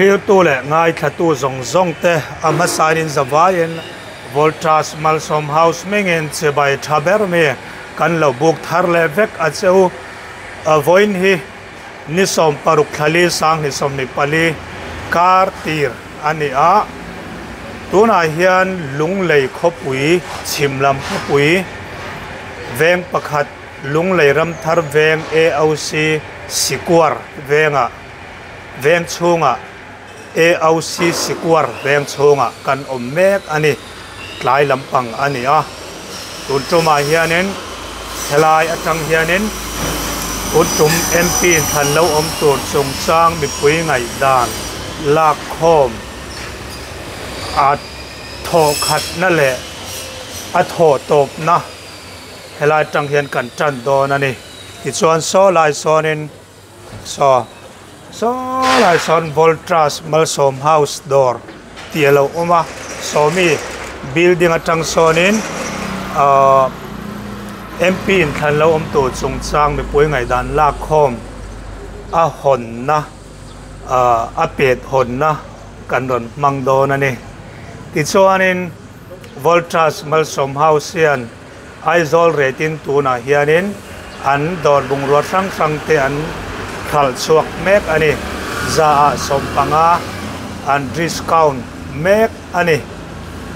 Thlirtu leh ngaithlatu zawng zawng te a hmasain in zavaiin Voltas Malsawm House hmingin chibai tha ber mi kan lo buk thar leh vek a che u. Vawiin hi ni 16 thlali 2024 kar tir a ni a, tunah hian Lunglei khawpui chhim lam khawpui veng pakhat Lunglei Ramthar veng AOC Sikuar vengah veng chhungah AOC Sikuar veng chhungah kan awm mek a ni, tlai lampang a ni a, tun tumah hianin helai atang hianin tun tum MP thlan lo awm tur chungchang mipui ngaihdan lak khawm a thawhkhatna leh a thawh tawpna helai atang hian kan tan dawn a ni. Tichuan saw lai sawnin Saw saw lai sawn Voltas Malsawm House dawr tih a lo awm a sawmi building atang sawnin ahh M P inthlan lo awm tur chungchang mipui ngaihdan lak khawm a hawnna ahh a pet hawnna kan rawn hmang dawn a ni tichuanin Voltas Malsawm House hian. Aizawl retin tunah hianin an dawr bungrua hrang hrang te an hralh chhuak mek a ni. Zaah 15 an discount mek a ni.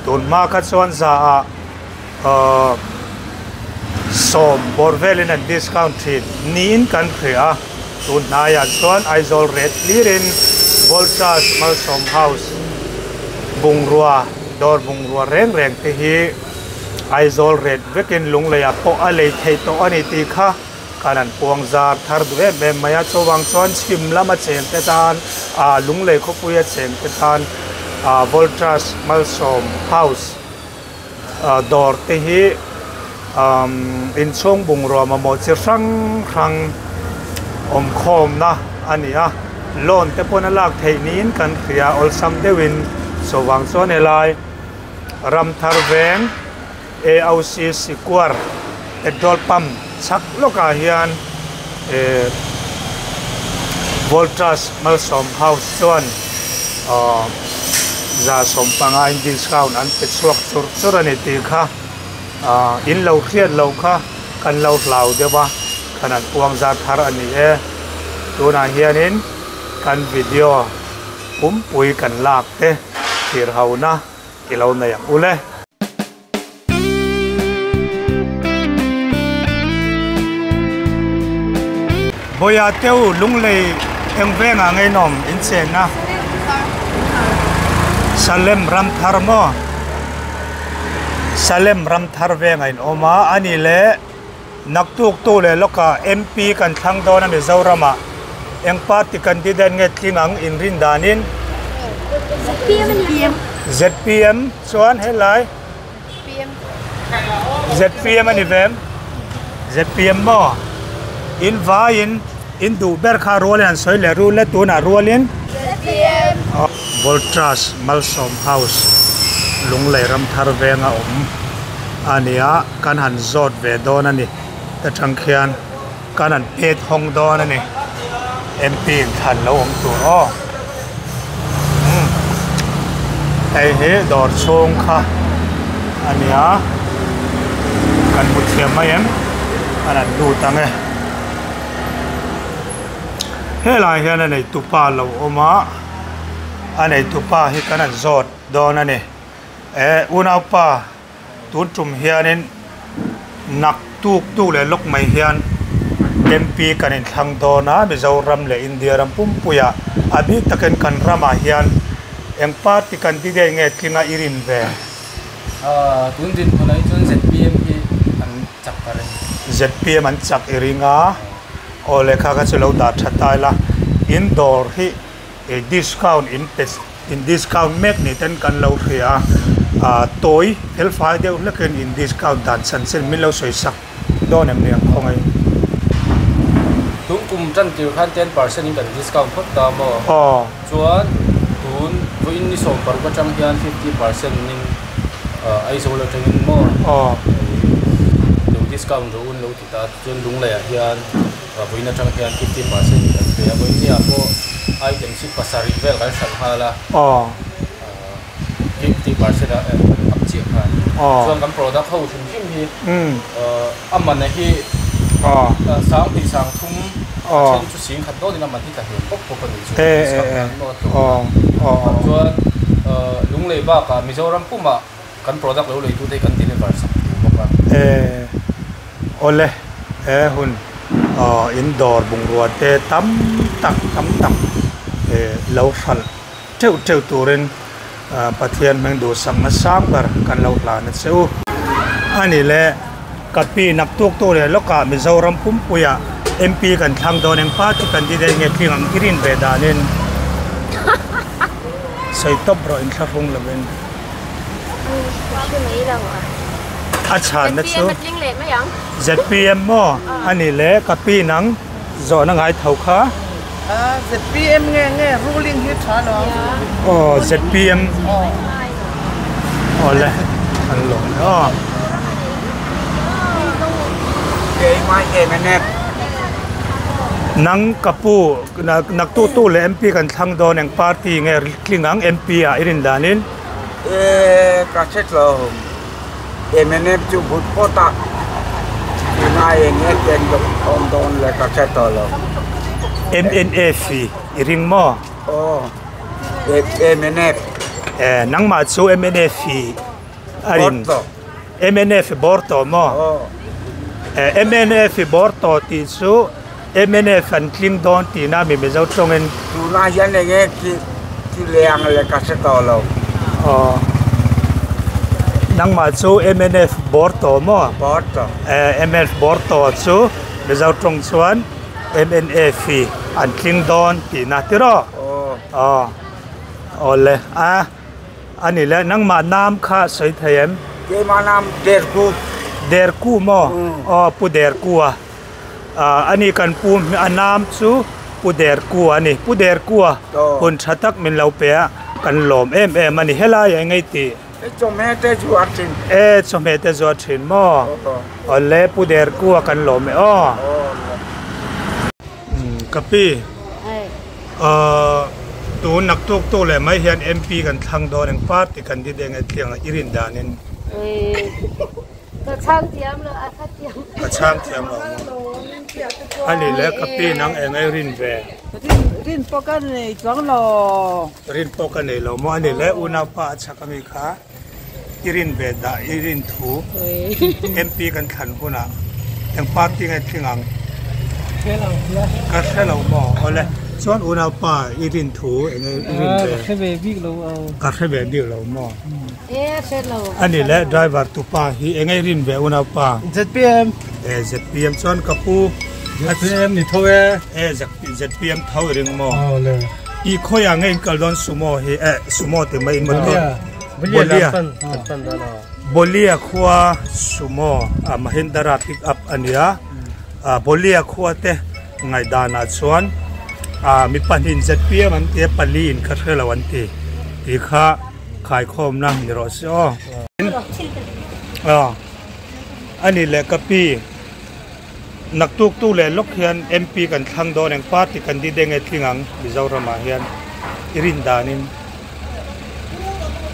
Tun hma kha chuan zaah ahh sawm bawr velin an discount thin niin kan hria a. Tun hnaiah chuan Aizawl ret hlirin Voltas Malsawm House bungrua dawr bungrua reng reng te hi Aizawl ret vekin Lungleiah pawh a lei theih tawh a ni tih kha kan an puang zar thar duh em em mai a, chuvang chuan chhim lama cheng te tan ah Lunglei khawpuia cheng te tan ah Voltas Malsawm House ah dawr te hi umm inchhung bungrua mamawh chi hrang hrang awm khawmna a ni a, loan te pawn a lak theih niin kan hria awlsam deuhin chuvang chuan helai. Ramthar veng AOC Sikuar petrol pump chhak lawkah hian eh Voltas Malsawm House chuan aw 15% in discount an pe chhuak chur chur a ni tih kha ah in lo hriat loh kha kan lo hlau deuh a kan han puang zar thar a ni e tunah hianin kan video. Pumpui kan lak te thlir ho na i lo nei ang ule. Bawia teu lunglei eng vengah ngei nawm in chen a. Salem ram thar maw? Salem ram thar vengah in awm a, a ni le. Naktuk tu leh lawkah MP kan thlang dawn a Mizoramah eng party candidate nge tling ang inrin danin? ZPM a ni ang. ZPM chuan helai ZPM a ni ve em? ZPM maw? In vaiin in duh ber kha rualin an sawi leh rul e tunah rualin? ZPM. Voltas Malsawm House Lunglei Ramthar venga awm a ni a. Kan han zawt ve dawn a ni ta tang khian kan han pet hawng dawn a ni MP in thlan lo awm tur aw umm hei hi dawr chhung kha a ni a kan hmu thiam mai em an han lut ang e helai hian a nei tupa lo awm a a nei tupa hi kan han zawt dawn a ni eh unaupa. Tun tum hianin nak tuk tuk leh lawk mai hian MP kan inthlang dawn a, Mizoram leh India ram pumpuiah a bik takin kan ramah hian eng party candidate nge tlinga i rin ve? Tun dinhmunah hi chuan zpm hi an chak ka ring. Zpm an chak i ring a, aw lehkha kha chu lo dah tha ta ila, in dawr hi discount in pe In discount mek ni ten kan lo hria a, ah tawi fel fai deuh hlekin in discount dan chan chin min lo sawi sak dawn em ni ang khawngaih. Tun kum tan tir khan 10% in kan discount phawt ta maw? Aw. Chuan tun vawiin ni 16 atang hian 50% in Aizawl atangin maw? Aw. Lo discount rawh u an lo ti ta, tichuan Lungleiah hian. Vawiin atang hian 50% in kan pe a, vawiin ni ah pawh items hi pasarih vel kan hralh nghal a, 50% a up chiah kha a ni. Chuan kan product ho hrim hrim hi a man a hi sang hnih sang thum a then chu sing khat dawnin a man hi tla hniam pawp pawp a ni chu discount kan nawt hlawm a. Chuan Lunglei bakah Mizoram pumah Kan product lo leitu te hi kan deliver sak duh bawk a. E awle he hun in dawr bungrua te tam tak tam tak lo hralh teuh teuh turin Pathian hming duhsakna sang ber kan lo hlan a che u. A ni le, ka pi naktuk tu leh lawkah Mizoram pumpuiah MP kan thlang dawn eng party candidate nge tling ang i rin ve danin sawi tawp rawh inthlahrung lovin. A chhanna chu ZPM maw a ni le ka pi nang zawhna ngai tho kha. ZPM nge nge ruling hi tha lo ang. Aw ZPM aw le an lawm e aw. Keimah MNF. Nang ka pu naktutu leh MP kan thlang dawn eng party nge tling ang MP ah i rin danin. E ka hre tlo mnf chu but phawt a tunah eng nge ten awm dawn le ka hre tawh lo. Mnf i ring maw? Aw mnf. E nangmah chu mnf a rin mnf bawr tawh maw? E mnf bawr tawh tih chu mnf an tling dawn tihna mi Mizo tawngin. Tunah hian eng nge ki leng le ka hre tawh lo. Aw. Nangmah chu mnf bawr tawh maw? Bawr tawh. E mnf bawr tawh chu Mizo tawng chuan mnf an tling dawn tihna tiraw? Aw. Aw. Aw le a. A ni le, nangmah nam kha sawi thei em? Keimah nam Derku. Derku maw? Aw Pu Derku a. A ni kan pu a nam chu Pu Derku a ni. Pu Derku a hun tha tak min lo pe a, kan lawm em em a ni. Helai ah engei tih? E chawhmeh te zuar thin. E chawhmeh te zuar thin maw? Aw le Pu Derku a kan lawm e aw. Ka pi. Tun naktuk tu leh mai hian MP kan thlang dawn eng party candidate nge tliang i rin danin. Ka chhang thiam lo a kha thiam. Ka chhang thiam lo maw. Ani le ka pi nang eng ei rin ve. Rin pawh ka nei chuang lo. Rin pawh ka nei lo maw ani le unaupa a chhak ami kha i rin ve dah i rin thu MP kan thlan hunah eng party nge tling ang? Ka hre lo maw? Awle chuan unaupa i rin thu eng nge i rin ve? Ka hre ve bik lo aw. Ka hre ve bik lo maw? E hre lo. Ani le driver tupa hi eng nge i rin ve unaupa? ZPM. E ZPM chuan ka pu. ZPM ni tho e. E ZPM tho i ring maw? Awle. I khawiah nge in kal dawn sumo hi eh sumo ti mai in motor Bolia Bolia khua sumo a Mahindra pick up a nia a Bolia khua te ngaihdanah chuan a mi pahnih ZPM an ti a pali in ka hre lo an ti tih kha khaikhawmna ni rawh se aw a ni leh ka pi. Naktuk tu leh lawk hian MP kan thlang dawn eng party candidate nge tling ang Mizoram ah hian i rin danin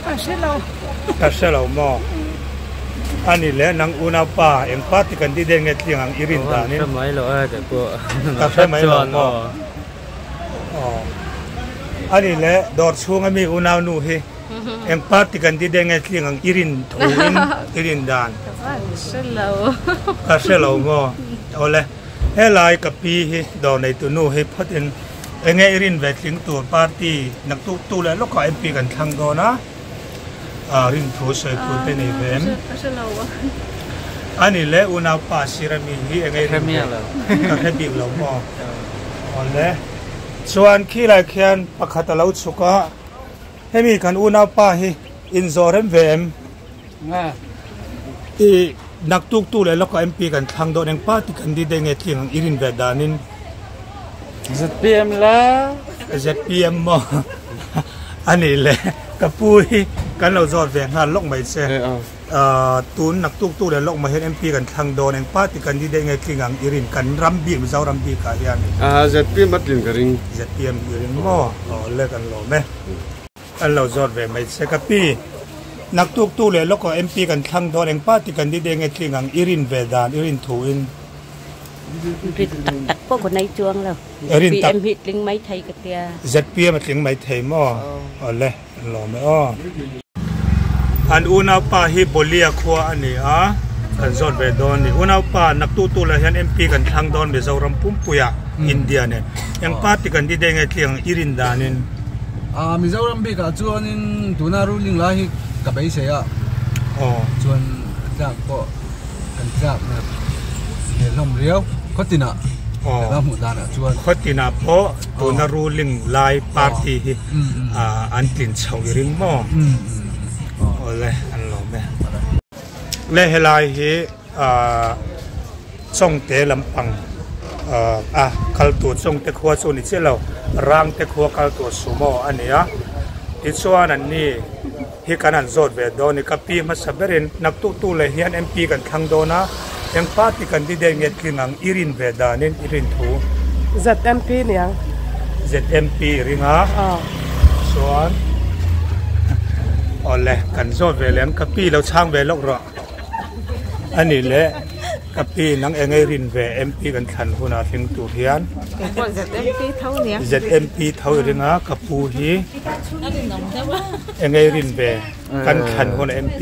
Ka hre lo. Ka hre lo maw? Ani leh nang unaupa eng party candidate nge tling ang i rin danin Ka hre mai lo e kei pawh. Ka hre mai lo maw? Aw. Ani leh dawr chhung ami unaunu hi Eng party kan ti deng nge tling ang i rin thu in i rin dan? Ka van hre lo. Ka hre lo maw? Awle, helai ka pi hi dawr neitu nu hi phawt in enge i rin ve tling tur party naktuk tu leh lawkah MP kan thlang dawn a, rin thu sawi tur te nei ve em? Ka hre lo. Ani leh unaupa Sirami hi enge i rin ve? Ka hre bik lo maw? Awle, chuan khilai khian pakhat a lo chhuk a. Hemi kan unaupa hi inzawh rem ve em? Nge? I naktuk tu leh lawkah MP kan thlang dawn eng party candidate nge tling ang i rin ve danin? ZPM la. ZPM maw? A nih le, ka pu hi kan lo zawt ve nghal lawk mai che. Tun naktuk tu leh lawk mai hian MP kan thlang dawn eng party candidate nge tling ang i rin kan ram bik Mizoram bikah hian. ZPM a tlin ka ring. ZPM i ring maw? Aw le kan lawm e. An lo zawt ve mai che ka pi. Naktuk tu leh lawkah MP kan thlang dawn eng party candidate nge tling ang i rin ve dan i rin thu in. Rin tak tak pawh ka nei chuang lo. ZPM hi tling mai thei ka tia. ZPM a tling mai thei maw? Aw le. An lawm e aw. An unaupa hi Bolia khua a ni a, kan zawt ve dawn a ni. Unaupa naktu tu lah hian MP kan thlang dawn Mizoram pumpuiah India nen. Eng party kan ti dei nge tliang i rin danin? Mizoram bikah chuanin tuna ruling lai hi ka beisei a, chuan tlak pawh kan tlak na hlawm riau khawtinah ka hmuh danah chuan. Khawtinah pawh tuna ruling lai party hi an tlin chho i ring maw? Awle an lawm e. Le helai hi Chawngte lampang a kal tur Chawngte khua chu ni chiah lo Rangte khua kal tur sumo a ni a tichuan an ni hi kan han zawt ve dawn a ni ka pi hmasa berin naktuk tu leh hian MP kan thlang dawn a eng party candidate nge tling ang i rin ve danin i rin thu. ZMP niang. ZMP i ring a chuan awle kan zawt ve leh ang ka pi lo chhang ve lawk rawh. A nih leh ka pi nang eng ei rin ve MP kan thlan hunah hling tur hian ZMP tho nia ZMP tho i ring a ka pu hi eng ei rin ve kan thlan hunah MP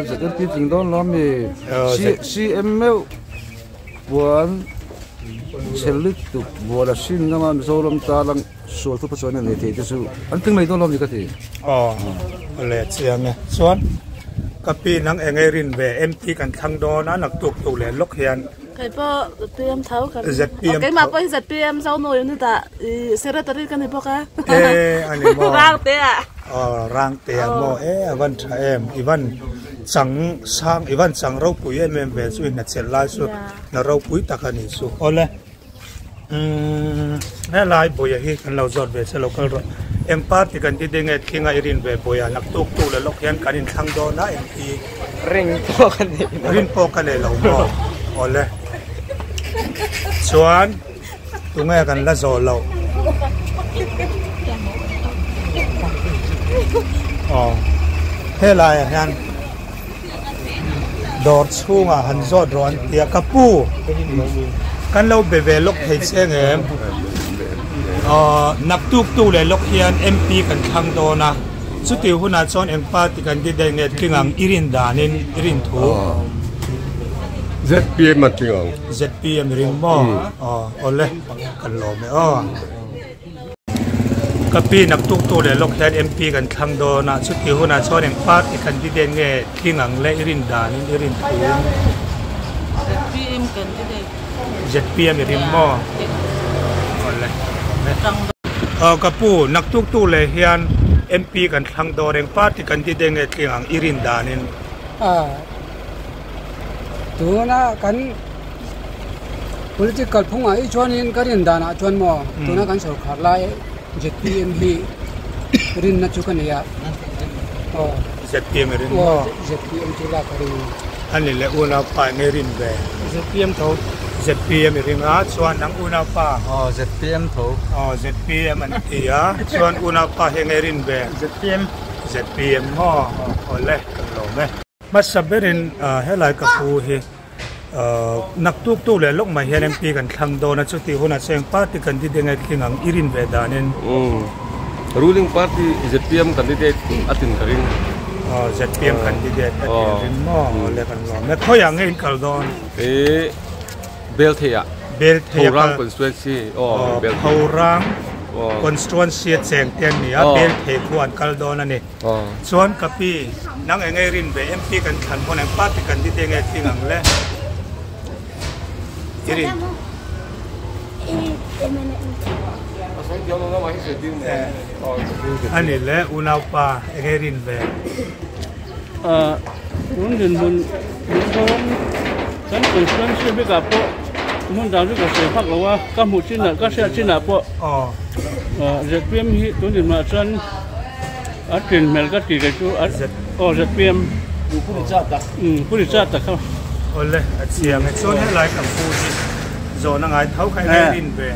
ZMP tling dawn lo ami CM meuh puan chhe lutuk bual a hrin ngam a Mizoram talang sual thu pachuan a nei thei te chu an tling mai dawn lo a ni ka ti. Aw le chiang e chuan ka pi nang eng ei rin ve MP kan thlang dawn a naktuk tuk leh lawk hian. Kei pawh ZPM tho kan ZPM keimah pawh hi ZPM Zono unit ah i secretary ka ni bawk a. E a ni maw. Rangte ah. Aw Rangte ah maw e a van tha em i van chang sang i van chang ropui em em ve chu i hnachelh lai chu hna ropui tak a ni chu awle. Umm helai buaia hi kan lo zawt ve che lo kal rawh eng party kan ti ding nge thinga i rin ve buaia naktuk tu leh lawk hian kan inthlang dawn a MP ring pawh ka nei lo rin pawh ka nei lo maw awle chuan tunge kan la zawh loh aw helai ah hian. Dawr chhungah han zawt rawh an ti a, ka pu kan lo be ve lawk thei che ngem? Aw naktuk tu leh lawk hian MP kan thlang dawn a, chuti hunah chuan eng party kan ti daih nge tling ang i rin danin i rin thu? ZPM a tling ang. ZPM i ring maw? Aw awle kan lawm e aw. Ka pi naktuk tu leh lawk hian MP kan thlang dawn a, chuti hunah chuan eng party candidate nge tling ang leh i rin danin i rin thu in? ZPM candidate. ZPM i ring maw? Awle. Aw ka pu naktuk tu leh hian MP kan thlang dawn eng party candidate nge tling ang i rin danin? Tuna kan political phungah hi chuanin ka rin danah chuan maw tuna kan sorkar lai ZPM hi rinna chu ka nei a aw ZPM i rin maw ZPM chu lak ka ring a ni leh unau pa enge rin ve ZPM tho ZPM i ring a chuan nang unau pa aw ZPM tho aw ZPM an ti a chuan unau pa hi enge rin ve ZPM ZPM maw aw le kan lawm e. Hmasa berin helai ka pu hi naktuk tu leh lawk mai hian MP kan thlang dawn a, chutih hunah chuan eng party candidate nge tling ang i rin ve danin? Ruling party zpm candidate a tin ka ring. Aw zpm candidate a tin ring maw? Aw le kan lawm e. Khawiah nge in kal dawn? Ih Beltheiah. Beltheiah Phorang constituency aw Belthei. Phorang constituency a cheng te an ni a, Belthei khua an kal dawn a ni. Chuan ka pi, nang eng ei rin ve MP kan thlan pawn eng party kan ti te nge thing ang le? I rin. A ni le unaupa eng ei rin ve? Tun dinhmun Mizoram kan constituency bikah pawh hmun dang chu ka sawi phak lo a, ka hmuh chinah ka hriat chinah pawh ZPM hi tun dinhmunah chuan a tlin hmel ka ti kei chu aw ZPM. Pu Richard-a. Umm Pu Richard-a kha. Awle a chiang e chuan helai ka pu hi zawhna ngai tho kha enge rin ve.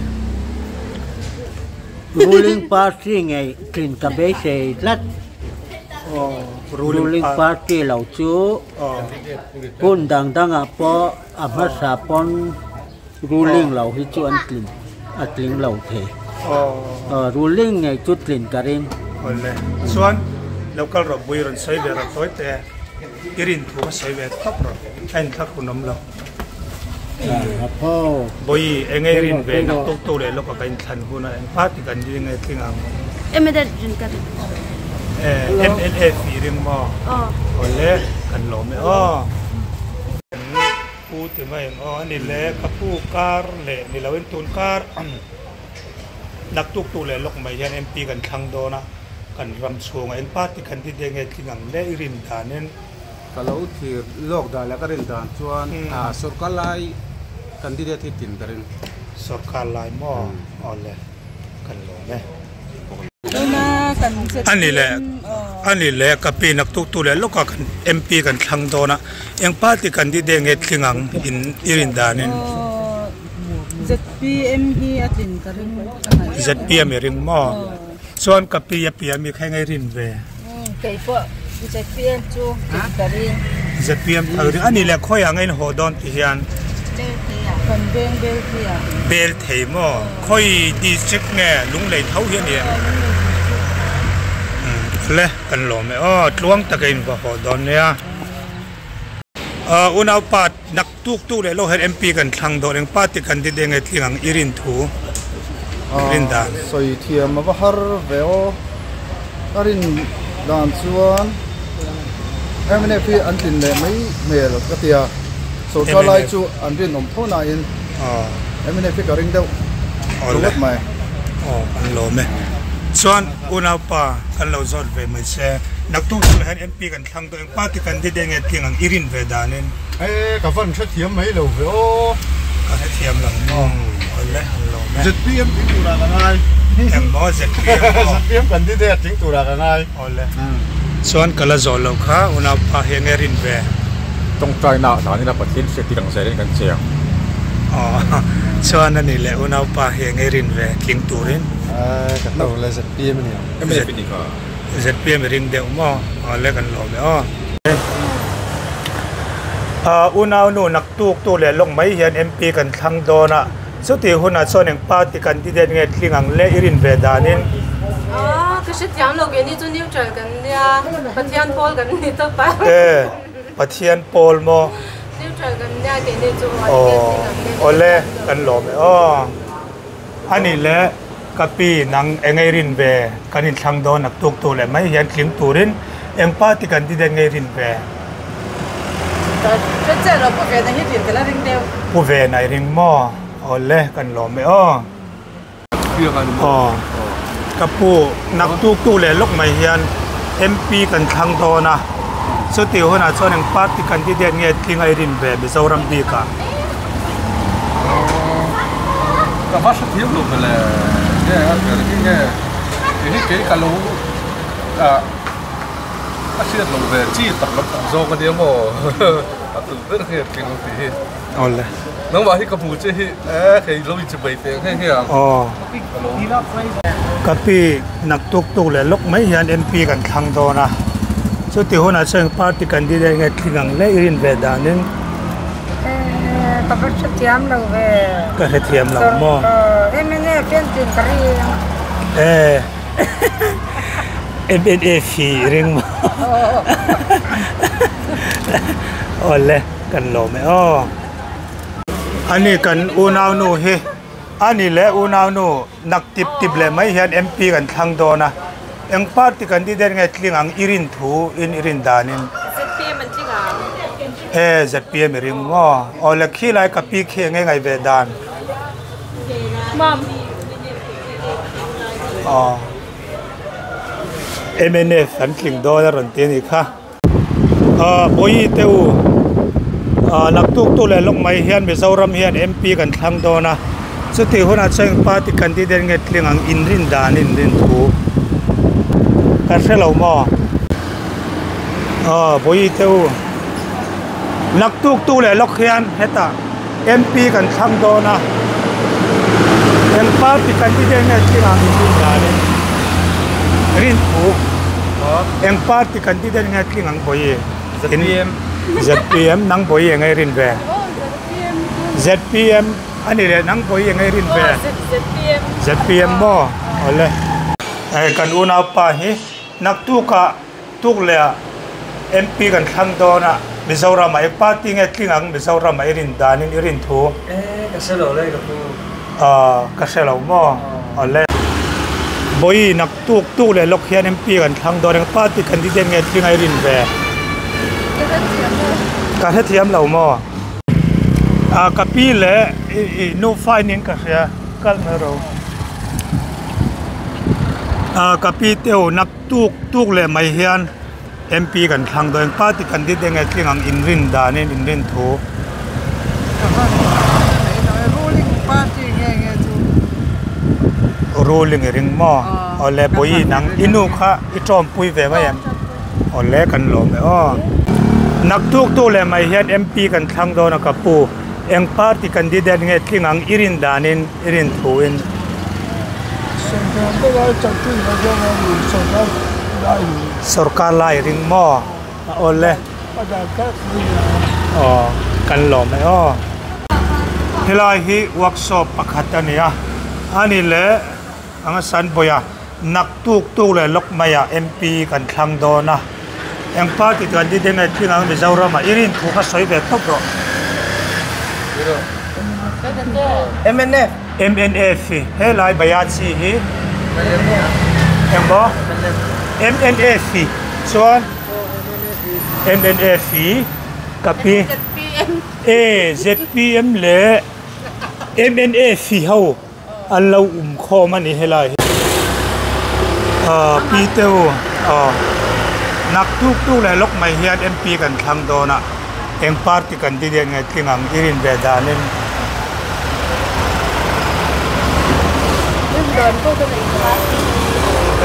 Ruling party ngei tlin ka beisei tlat. Ruling party lo chu hun dang dangah pawh a hmasa pawn ruling lo hi chu an tlin a tling lo thei. Ruling ngei chu tlin ka ring. Awle chuan local rawh bui rawn sawi ve rawh tawi te i rin thu ka sawi ve tawp rawh a inthlak hun awm lo. Bawi eng ei rin ve nak tuk tuk leh lawk a ka inthlan hun a eng party kan ring nge tling ang. MLA rin ka ring. MLA fi ring maw? Awle kan lawm e aw. Kan pu ti mai ang aw ani le ka pu kar leh ni lo in tun kar nak tuk tuk leh lawk mai hian MP kan thlang dawn a kan ram chhung a eng party kan ti de nge tling ang le i rin dan in. Ka lo thlir lawk dan leh ka rin dan chuan sorkar lai candidate hi tin ka ring. Sorkar lai maw? Awle kan lawm e. Ani leh ani leh ka pi nak tuk tu leh lawka kan MP kan thlang dawn a eng party candidate nge tling ang in i rin danin. ZPM hi a tlin ka ring. ZPM i ring maw? Chuan ka pi a piah mi kha enge rin ve? Kei pawh ZPM chu tlin ka ring. ZPM ka ring. Ani leh khawiah nge in haw dawn ti hian? Bel thei ah. Kan veng bel thei ah. Bel thei maw? Khawi district nge Lunglei tho hi a ni em? Aw Lunglei district. Le kan lawm e aw tluang taka in va haw dawn nia. Unaupa nak tuk tuk leh lo hian MP kan thlang dawn eng party candidate nge tling ang i rin thu rin dan. Sawi thiam a va har ve aw. Ka rin dan chuan mnf hi an tlin leh mai hmel ka ti a, sorkar lai chu an rinawm tho nain mnf hi ka ring deuh ringawt mai. Aw kan lawm e. Chuan unaupa kan lo zawt ve mai che. Naktuk chu hian MP kan thlang dawn. Party candidate nge tling ang i rin ve danin. E ka van hrethiam mai lo ve aw. Ka hrethiam lo maw? Awle an lawm e. ZPM tling turah ka ngai. Eng maw ZPM maw? ZPM candidate tling turah ka ngai. Awle. Chuan ka la zawh loh kha unaupa hi enge rin ve? Tawngtaina ah hlanin a Pathian hriat tir ang zelin kan che ang. Aw chuan ani leh unaupa hi enge rin ve tling turin? Ka hlau le ZPM a ni ang. MLA nih kha. ZPM i ring deuh maw? Aw le kan lawm e aw. Unau nu nak tuk tu leh lawk mai hian MP kan thlang dawn a, chutih hunah chuan eng party candidate nge tling ang le i rin ve danin? Aw ka hrethiam lo keini chu neutral kan nia, Pathian pawl kan ni tawp a. E Pathian pawl maw? Neutral kan nia keini chu aw eng nge tling ang le. Aw le kan lawm e aw. Ani le ka pi nang eng ei rin ve kan inthlang dawn ak tuk tu leh mai hian tling turin eng party candidate ngei rin ve. Ka hre chiah lo pu Vena hi tlin ka la ring deuh. Pu Vena i ring maw? Aw le kan lawm e aw. Aw ka pu nak tuk tu leh lawk mai hian MP kan thlang dawn a chuti hunah chuan eng party candidate nge tling a i rin ve Mizoram bikah. Ka va hre thiam lo vele nge a ber hi nge kei hi kei ka lo ah a hriat lo ve chi tak lam tak zawk a nia maw a tul ber nge tling ang tih hi awle nangmah hi ka hmu che hi e kei lo inchi mai teh nghe nghe ang aw ka pi nak tuk tuk leh lawk mai hian MP kan thlang dawn a chuti hunah chuan party candidate nge tling ang le i rin ve danin. Ka va hrethiam lo ve. Ka hrethiam lo maw? MNF hian tlin ka ring. Eh MNF hi i ring maw? Awle kan lawm e aw. Ani kan unaunu hi ani leh unaunu nak tip tip leh mai hian MP kan thlang dawn a. Eng party candidate nge tling ang i rin thu in i rin danin? ZPM an tling ang. E ZPM i ring maw? Aw le khi lai ka pi khi enge ngai ve dan? Mam. Aw MNF an tling dawn a rawn ti a nih kha. Aw Bawihi te u aw naktuk tu leh lawk mai hian Mizoram hian MP kan thlang dawn a chutih hunah chuan eng party candidate nge tling ang in rin dan in rin thu ka hre lo maw? Aw vawi te u naktuk tu leh lawk hian hetah MP kan thlang dawn a eng party candidate nge tling ang in rin danin rin thu eng party candidate nge tling ang vawi ZPM ZPM nang vawi eng nge rin ve ZPM ani leh nang vawi eng nge rin ve ZPM maw awle hei kan unaupa hi naktukah tuk leh ah MP kan thlang dawn a Mizoram ah eng party nge tling ang Mizoram ah i rin dan in i rin thu Eh ka hre lo le ka pu. Aw ka hre lo maw awle. Vawi naktuk tuk leh lawk hian MP kan thlang dawn eng party candidate nge tling a i rin ve? Ka hrethiam lo maw? Ah ka pi leh i nufa in ka hria kal mai rawh u. Ah ka pi te u nak. Tuk tuk leh mai hian MP kan thlang dawn party candidate nge tling ang inrin danin inrin thu. Ruling i ring maw? Awle bawi nang i nu kha i tawmpui ve mai em? Awle kan lawm e aw. Naktuk tuk leh mai hian MP kan thlang dawn a ka pu. Eng party candidate nge tling ang i rin danin i rin thuin. Sorkar lai ring maw a awl e aw kan lawm e aw. Helai hi workshop pakhat a ni a, a ni leh anga Sanbawia naktuk tuk leh lawk maiah MP kan thlang dawn a, eng party candidate nge tling ang Mizoramah i rin thu kha sawi ve tawp rawh. Mnf. Mnf hi helai Bayachi hi engmaw mnf hi chuan mnf hi ka pi e zpm leh mnf hi ho an lo um khawm a ni helai hi ah pi te u aw nak tuk tuk leh lawk mai hian mp kan thlang dawn a. Eng party candidate nge tling ang i rin ve danin.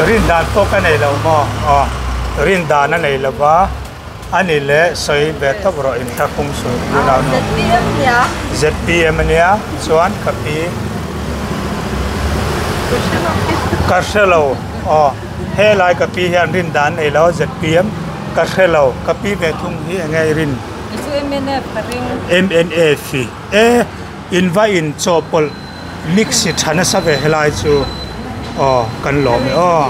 Rin dan pawh ka nei lo maw? Aw, rin dan a nei lo va, a ni leh sawi ve tawp rawh inthlahrung suh unau nu. ZPM nia. ZPM ania chuan ka pi. Ka hre lo. Aw, helai ka pi hian rin dan nei lo ZPM. Ka hre lo, ka pi ve thung hi enge i rin? I chu mnf ka ring. Mnf hi e, in va in chawhpawlh mix hi tha nasa ve helai chu aw kan lawm e aw.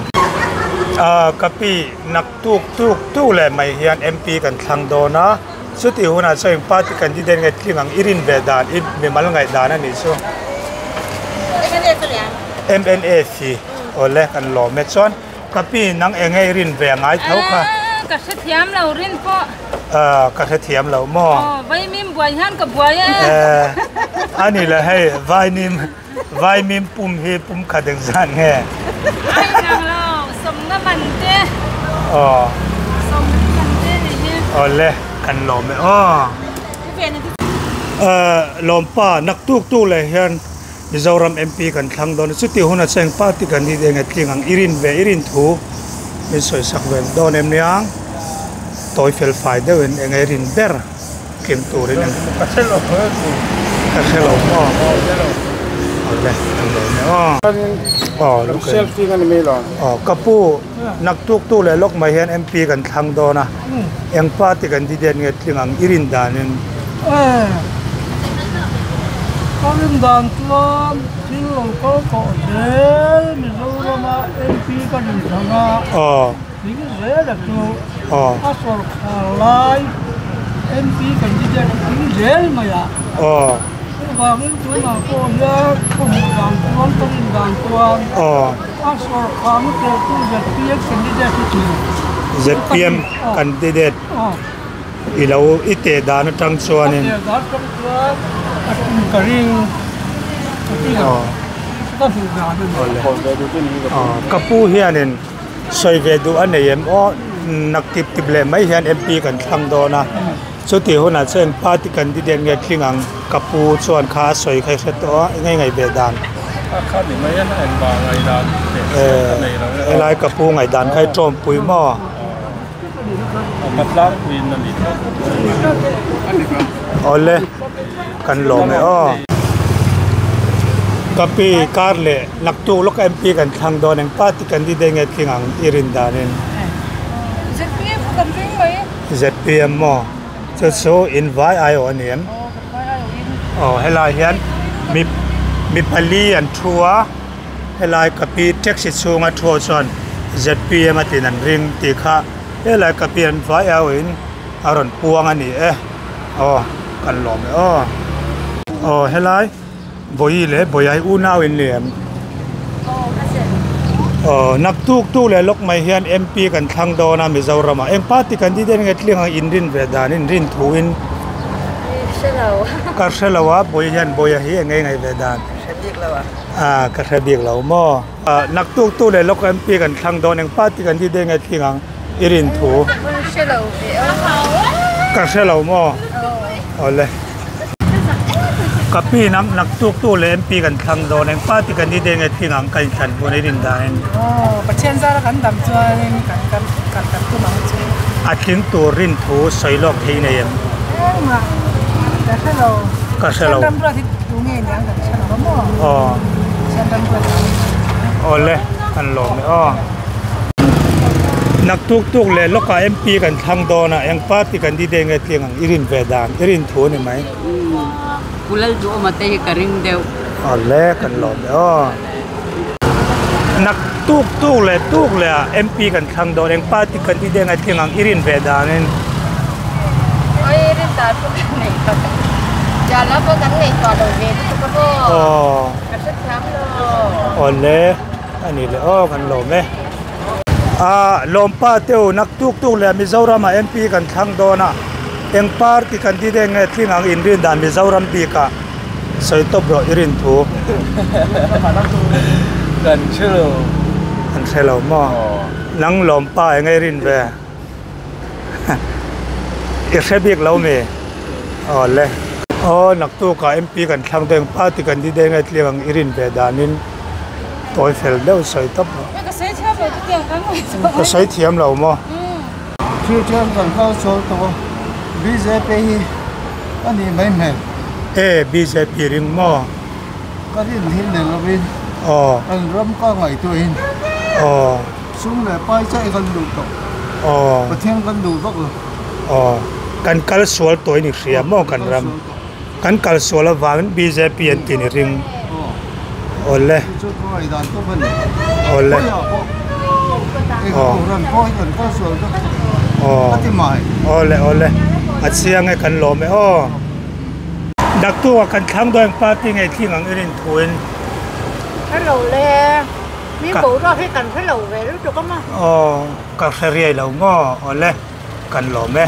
Ahh ka pi nak tuk tuk tuk leh mai hian MP kan thlang dawn a, chuti hunah chuan in party candidate nge tling ang i rin ve dan i mimal ngaih dan a nih chu. Mnf hi awle kan lawm e chuan. Ka pi nang enge i rin ve ngai tho kha. Aaa ka hrethiam lo rin pawh. Aaa ka hrethiam lo maw. Aw vaimim buai hian ka buai e. Eee ani le hei vainim vaimim pum hi pum khat engzat nge. Ai nang lo sawmna man te. Aw. Sawmna man te ni hi. Awle kan lawm e aw. Aaa lawmpa naktuk tuk leh hian. Mizoram MP kan thlang dawn a, chuti huna chuan party kan hi eng e tling ang i rin ve i rin thu min sawi sak ve dawn em nia, tawi fel fai deuhin eng e rin ber tling turin eng Ka hre lo ka hre lo maw awle an lo nia aw aw aw ka pu naktuk tu leh lawk mai hian MP kan thlang dawn a eng party kan candidate nge tling ang i rin danin. Ka rin dan chuan thil lo kal tawh zel Mizorama MP ka rin thang a, thing zel a chu a sawrkhar lai MP candidate a thing zel mai a. Chuvangin tunah pawh hian ka hmuh dan chuan ka rin dan chuan a sawrkharna teltu zpm candidate hi thing. Zpm candidate. I lo i teh dan atang chuanin. A teh dan atang chuan a tum ka ring ka ti a, ka hmuh dan a ni. Ka pu hianin sawi ve duh a nei em aw, nak tip tip leh mai hian MP kan thlang dawn a, chuti hunah chuan party candidate nge tling ang ka pu chuan kha a sawi kha i hre tawh a, eng ngai ve dan. A kha ni mai a, engvang ngaihdan teh chiang ka nei lo e. Helai ka pu ngaihdan kha i tawmpui maw? kha. A tlangpuiin a ni. Awle kan lawm e aw. Ka pi kar leh naktuk lawk MP kan thlang dawn eng party candidate nge tling ang i rin danin. ZPM kan ring mai. ZPM maw? Chu chu in vai aiawh a ni em? Aw helai hian mi mi pali an thu a helai ka pi taxi chhunga thu chuan ZPM a tin an ring tih kha helai ka pi an vai aiawhin a rawn puang a ni e aw kan lawm e aw aw helai vawi leh bawihai unau in ni em? Aw naktuk tu leh lawk mai hian MP kan thlang dawn a Mizoram ah eng party candidate nge tling ang in rin ve dan in rin thu in ka hre lo a bawi hian bawiha hi eng nge ngaih ve dan ah ka hre bik lo maw naktuk tu leh lawk MP kan thlang dawn eng party candidate nge tling ang i rin thu ka hre lo maw awle. Ka pi nang naktuk tu leh MP kan thlang dawn eng party candidate nge tling ang ka inthlan hun i rin danin. Aw Pathian zara kan dam chuanin kan kan kan kan tum ang chu. A tling tur rin thu sawi lawk thei nei em? Engmah ka hre lo. Ka hre lo. Pathian ram ruat hi tu nge niang kan hre lo a maw? Aw. Pathian ram ruat hi. Awle kan lawm e aw. Naktuk tuk leh lawkah MP kan thlang dawn a eng party candidate nge tling ang i rin ve dan i rin thu a ni mai. Pu Lalduhawma te hi ka ring deuh. Awle kan lawm e aw. Naktuk tuk leh tuk leh ah MP kan thlang dawn eng party candidate nge tling ang i rin ve danin. Oi rin dan pawh kan nei tawh lo. Tiang lam pawh kan ngaihtuah lo ve lutuk a maw. Aw. Ka hrethiam lo. Awle. A ni leh aw kan lawm e. Ah lawmpa te u naktuk tuk leh Mizoram ah MP kan thlang dawn a eng party candidate nge tling ang in rin dan Mizoram bik ah sawi tawp rawh i rin thu. Kan hre lo. Kan hre lo maw? Nang lawmpa eng e rin ve? I hre bik lo mi? Aw le. Aw naktuk ah MP kan thlang dawn eng party candidate nge tling ang i rin ve danin tawi fel deuh sawi tawp rawh. Ka sawi thiam lo chutiang kan ngaih chuan. Ka sawi thiam lo maw? Thil thiam kan kal sual tawh a, bjp hi a nih mai hmel. E bjp ring maw? Ka rin hi nei lovin. Aw. Kan ram ka ngaihtuahin. Aw. Sum leh pai chiah hi kan duh tawh. Aw. Pathian kan duh vak lo. Aw. Kan kal sual tawh in i hria maw kan ram. Kan kal sual avangin bjp an ti ni ring. Aw le. Chu chu ka ngaihdan tawp a ni. Aw le. Khawiah pawh eng Kohhran pawh hi kan kal sual vek tawh. Aw. Ka ti mai. Aw le aw le. A chiang e kan lawm e aw. Daktuk ah kan thlang dawn party ngei thing ang i rin thu in. Hello le. Mi boruak hi kan hre lo ve lutuk a maw? Aw, ka hre riai lo maw? Aw le, kan lawm e.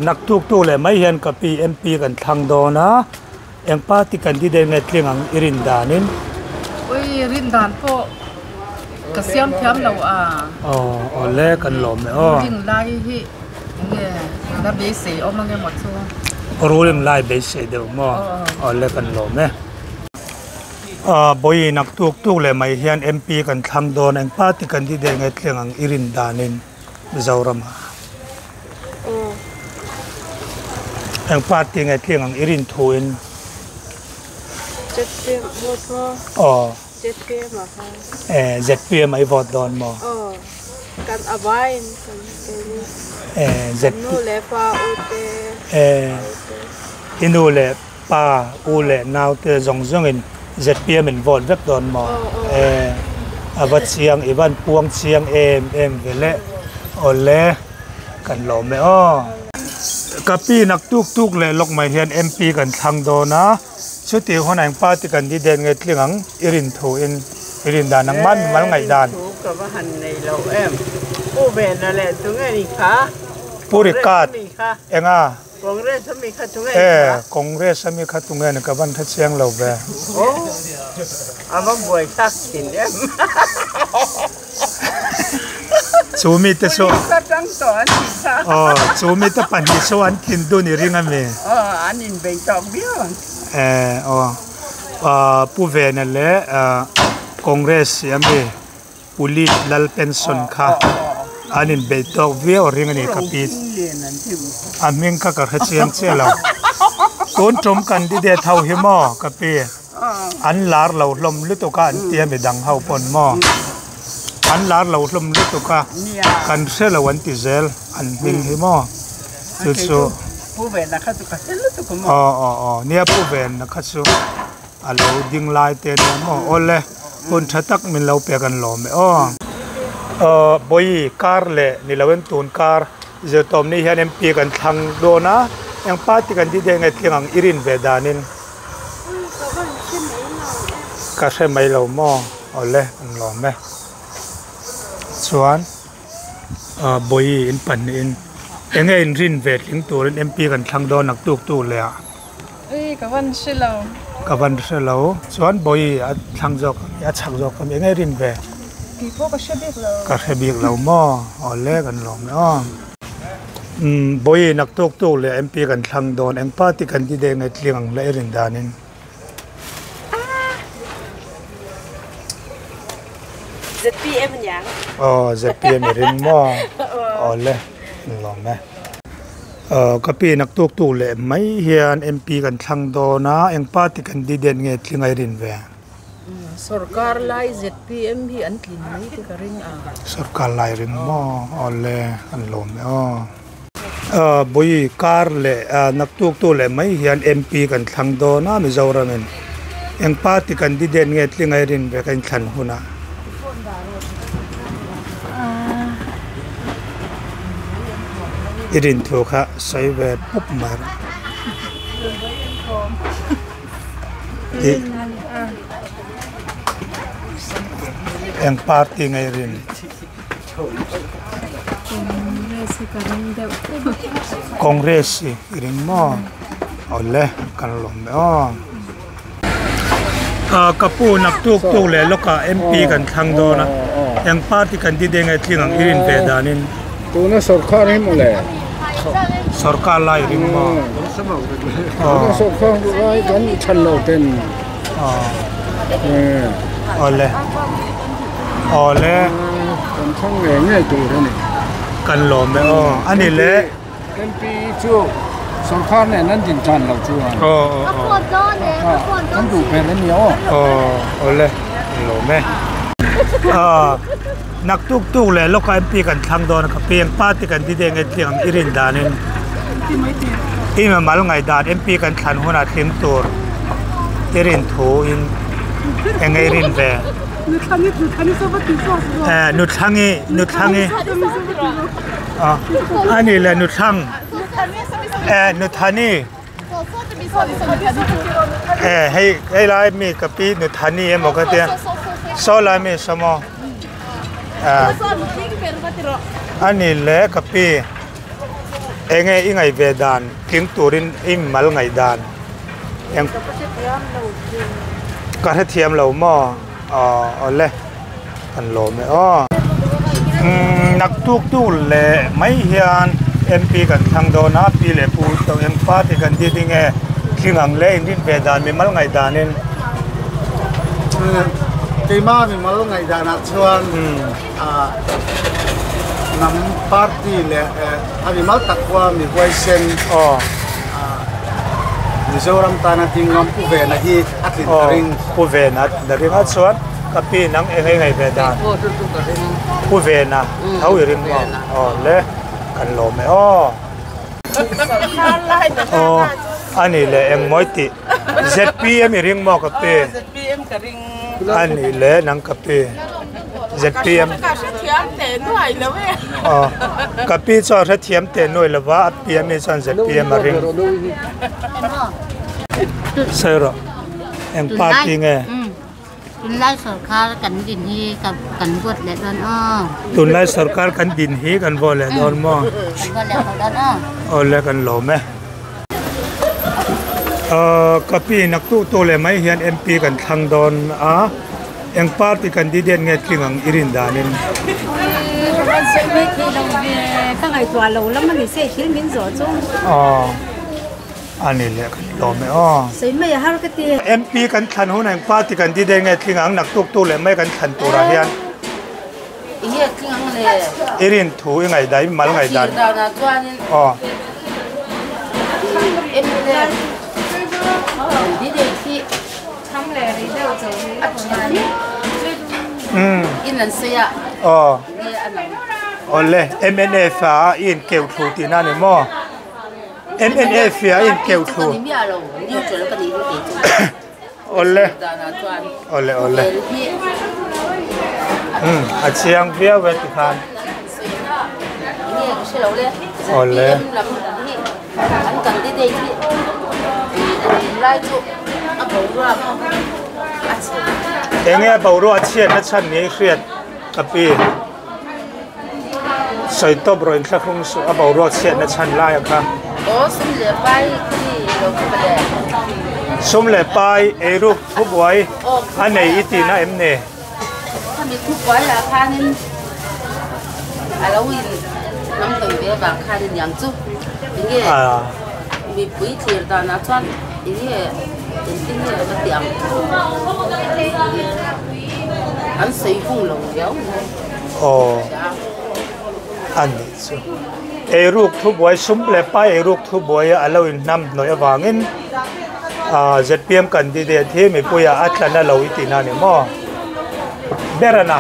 Naktuk tu leh mai hian ka pi MP kan thlang dawn a, eng party candidate nge tling ang i rin danin? Ui, rin dan pawh ka siam thiam lo a. Aw, aw le, kan lawm e aw. Ruling lai hi enge la beisei awm ang emaw chu? Ruling lai beisei deuh maw? Aw le, kan lawm e. Bawiin ak tuk tuk leh mai hian MP kan thlang dawn eng party candidate nge thleng ang i rin danin Mizoram ah eng party nge thleng ang i rin thu in ZPM vote maw? Aw. ZPM ah khan. E ZPM ah i vote dawn maw? Aw. Kan abain kan keini. E ZPM. Nu leh pa u te. E i nu leh Pa, u leh nau te zawng zawngin zpm in vote vek dawn maw? E, a va chiang, i van puang chiang em em ve le. Awle, kan lawm e aw. Ka pi nak tuk tuk leh lawk mai hian MP kan thlang dawn a, chutih hunah eng party candidate nge tling ang i rin thu in i rin dan ang mahni mal ngaih dan. Thu ka va han nei lo em. Pu Vena leh tunge ni kha? Pu Rikat, enga? Congress ami kha tunge ni kha? E, Congress ami kha tunge ni ka van hre chiang lo ve. Aw, a va buai thlak thin em. Chu mi te chu. Police atang tawh an ti kha. Aw, chu mi te pahnih chu an thin dun i ring ami? Aw, an inbei tawk viau ang. E, aw, Pu Vena leh Congress ami Pulit Lal pension kha An in beih tawk viau a ring a ni ka pi. A hming kha ka hre chiang chiah lo. Tun tum candidate ho hi maw ka pi an lar lo hlawm lutuk a an tia midang ho pawn maw an lar lo hlawm lutuk a kan hre lo an ti zel an hming hi maw chu chu aw aw aw nia pu ven kha chu A lo ding lai te nia maw? Awle, hun tha tak min lo pek an lawm e aw. Aw, Bawi, kar leh ni loin tun kar zirtawm ni hian MP kan thlang dawn a, eng party kan ti deuh nge tling ang i rin ve danin? Ka hre mai lo maw? Awle, an lawm e. Chuan, Bawi in pahnihin enge in rin ve tling turin MP kan thlang dawn naktuk tu leh ah? Ui ka van hre lo. Ka van hre lo. Chuan Bawi a thlang zawk a mi, a chhak zawk a mi, enge rin ve? Tih pawh ka hre bik lo. Ka hre bik lo maw? Awle kan lawm e aw. Umm Bawi naktuk tuk leh MP kan thlang dawn, eng party kan ti deuh nge tling ang hle i rin danin? ZPM aniang. Aw ZPM i ring maw? Awle kan lawm e. Ka pi naktuk tuk leh mai hian MP kan thlang dawn a, eng party candidate nge tling a i rin ve? Sorkar lai ZPM hi an tlin mai te ka ring a. Sorkar lai ring maw? Awle kan lawm e aw. Bui kar leh naktuk tuk leh mai hian MP kan thlang dawn a Mizoramin eng party candidate nge tling a i rin ve ka inthlan hunah? I rin thu kha sawi ve pawp mai rawh. Eng party nge i rin? Congress i ring maw? Awle kan lawm e aw. Ka pu naktuk tuk leh lawkah MP kan thlang dawn a, eng party candidate nge tling ang i rin ve danin? Tuna sorkar hi mawle. Sorkar lai i ring maw? Tuna sorkar lai kan than lo ten. Awle. Awle. Kan thlang ngei ngei tur a ni. Kan lawm e aw. Ani le. MP chu sorkar nen an din tan lo chuan. Aw aw aw. Kan duh ber a ni aw. Aw awle. Kan lawm e. Aw. Naktuk tuk leh lawka MP kan thlang dawn a ka peng party kan ti deuh nge tling ang i rin danin i mimal ngaihdan MP kan thlan hunah tling tur i rin thu in eng nge i rin ve? Eh nuthlangi nuthlangi a ni le nuthlang eh nuthani Eh hei hei lai mi ka pi nuthani emaw ka tia saw lai mi saw maw ah a ni le ka pi enge i ngaih ve dan tling turin i mal ngaih dan eng ka hrethiam lo maw aw awle kan lawm e aw umm naktuk tuk leh mai hian MP kan thlang dawn a pi leh pu tawh eng party kan ti ding e thing ang leh in rin ve dan mimal ngaih danin keima mimal ngaih danah chuan ah hnam party leh a mimal tak pawha mi huaisen ah Mizoram tana ding ngam pu vena hi a tlin ka ring. Pu vena a tlin ka ring a chuan ka pi nang eng ngai ve dan pu vena tho i ring maw aw le kan lawm e aw aw a ni le eng mawi tih ZPM i ring maw ka pi a ni le nang ka pi ZPM aw ka pi chuan hrethiam teh nuai lova a pi ami chuan ZPM a ring sawi rawh eng party nge Tunlai sorkar kan din hi kan vote leh dawn aw Tunlai sorkar kan din hi kan vote leh dawn maw Kan vote leh tawh dawn aw Aw le kan lawm e. Ahh ka pi naktuk tu leh mai hian MP kan thlang dawn a eng party candidate nge tling ang i rin danin. Ka ngaihtuah lo lam a ni se thil min zawh chu. Aw a ni leh kan lawm e aw. Sawi mai a har ka ti. MP kan thlan hun eng party candidate nge tling ang naktuk tu leh mai kan thlan turah hian. Enge tling ang le? I rin thu i ngaihdan i mal ngaihdan. A thlir danah chuanin. Aw. Mnf candidate hi a tha viau in an sawi a. Aw. Nge a nang? Awle, mnf a i inkeuh thu tihna a ni maw? Mnf a i inkeuh thu. Ka ni miah lo, neutral ka nih hi kei chu. Awle awle awle umm a chiang viau e tikhan awle enge a boruak a chhiat na chhan ni a i hriat ka pi sawi tawp rawh inthlahrung suh a boruak chhiat na chhan lai a kha. Sum leh pai eiruk thubuai a nei i tihna em ni? Khami thubuai ah khanin a lo in hnam tawi ve avang khanin niang chu enge mipui thlir danah chuan enge engtin nge ka ti ang an sawi hung lo riau. Aw a nih chu. Eiruk thubuai sum leh pai eiruk thubuai a lo inhnam hnawih avangin ah zpm candidate hi mipuia a tla na lo i tihna a ni maw? Berana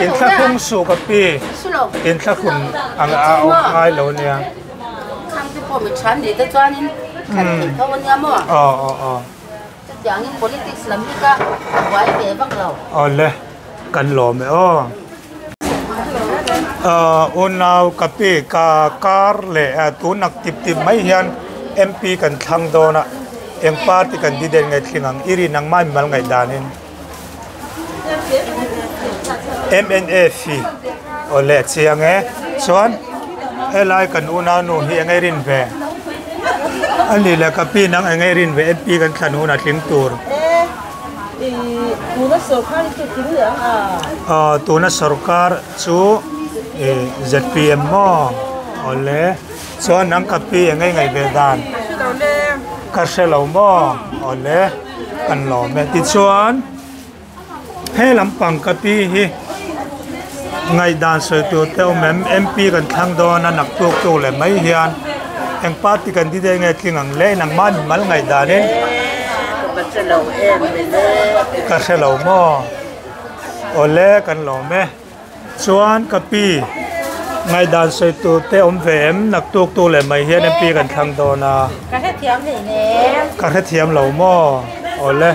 inthlahrung suh ka pi inthlahrung ang a awm ngai lo nia. Aw aw aw. Chutiangin politics lam hi ka buai ve vak lo. Awle, kan lawm e aw. Ahh unau ka pi ka kar leh tun ak tip tip mai hian MP kan thlang dawn a, eng party kan diden nge thling ang i rin ang mai mal ngaihdanin. MNF hi awle a chiang e chuan helai kan unau nu hi eng nge rin ve a ni leh ka pi nang eng nge rin ve MP kan thlan hun a tling tur aw tuna sorkar chu ih zpm maw awle chuan nang ka pi eng nge ngaih ve dan ka hre lo maw awle. Kan lawm e. Tichuan he lampang ka pi hi ngaihdan sawi tur te awm em? MP kan thlang dawn a naktuk tuk leh mai hian eng party kan ti daih nge tling ang le nangmah ni mal ngaihdanin ka hre lo maw? Awle kan lawm e. Chuan ka pi ngaihdan sawi tur te awm ve em? Naktuk tu leh mai hian MP kan thlang dawn a. Ka hrethiam hlei nem. Ka hrethiam lo maw? Awle.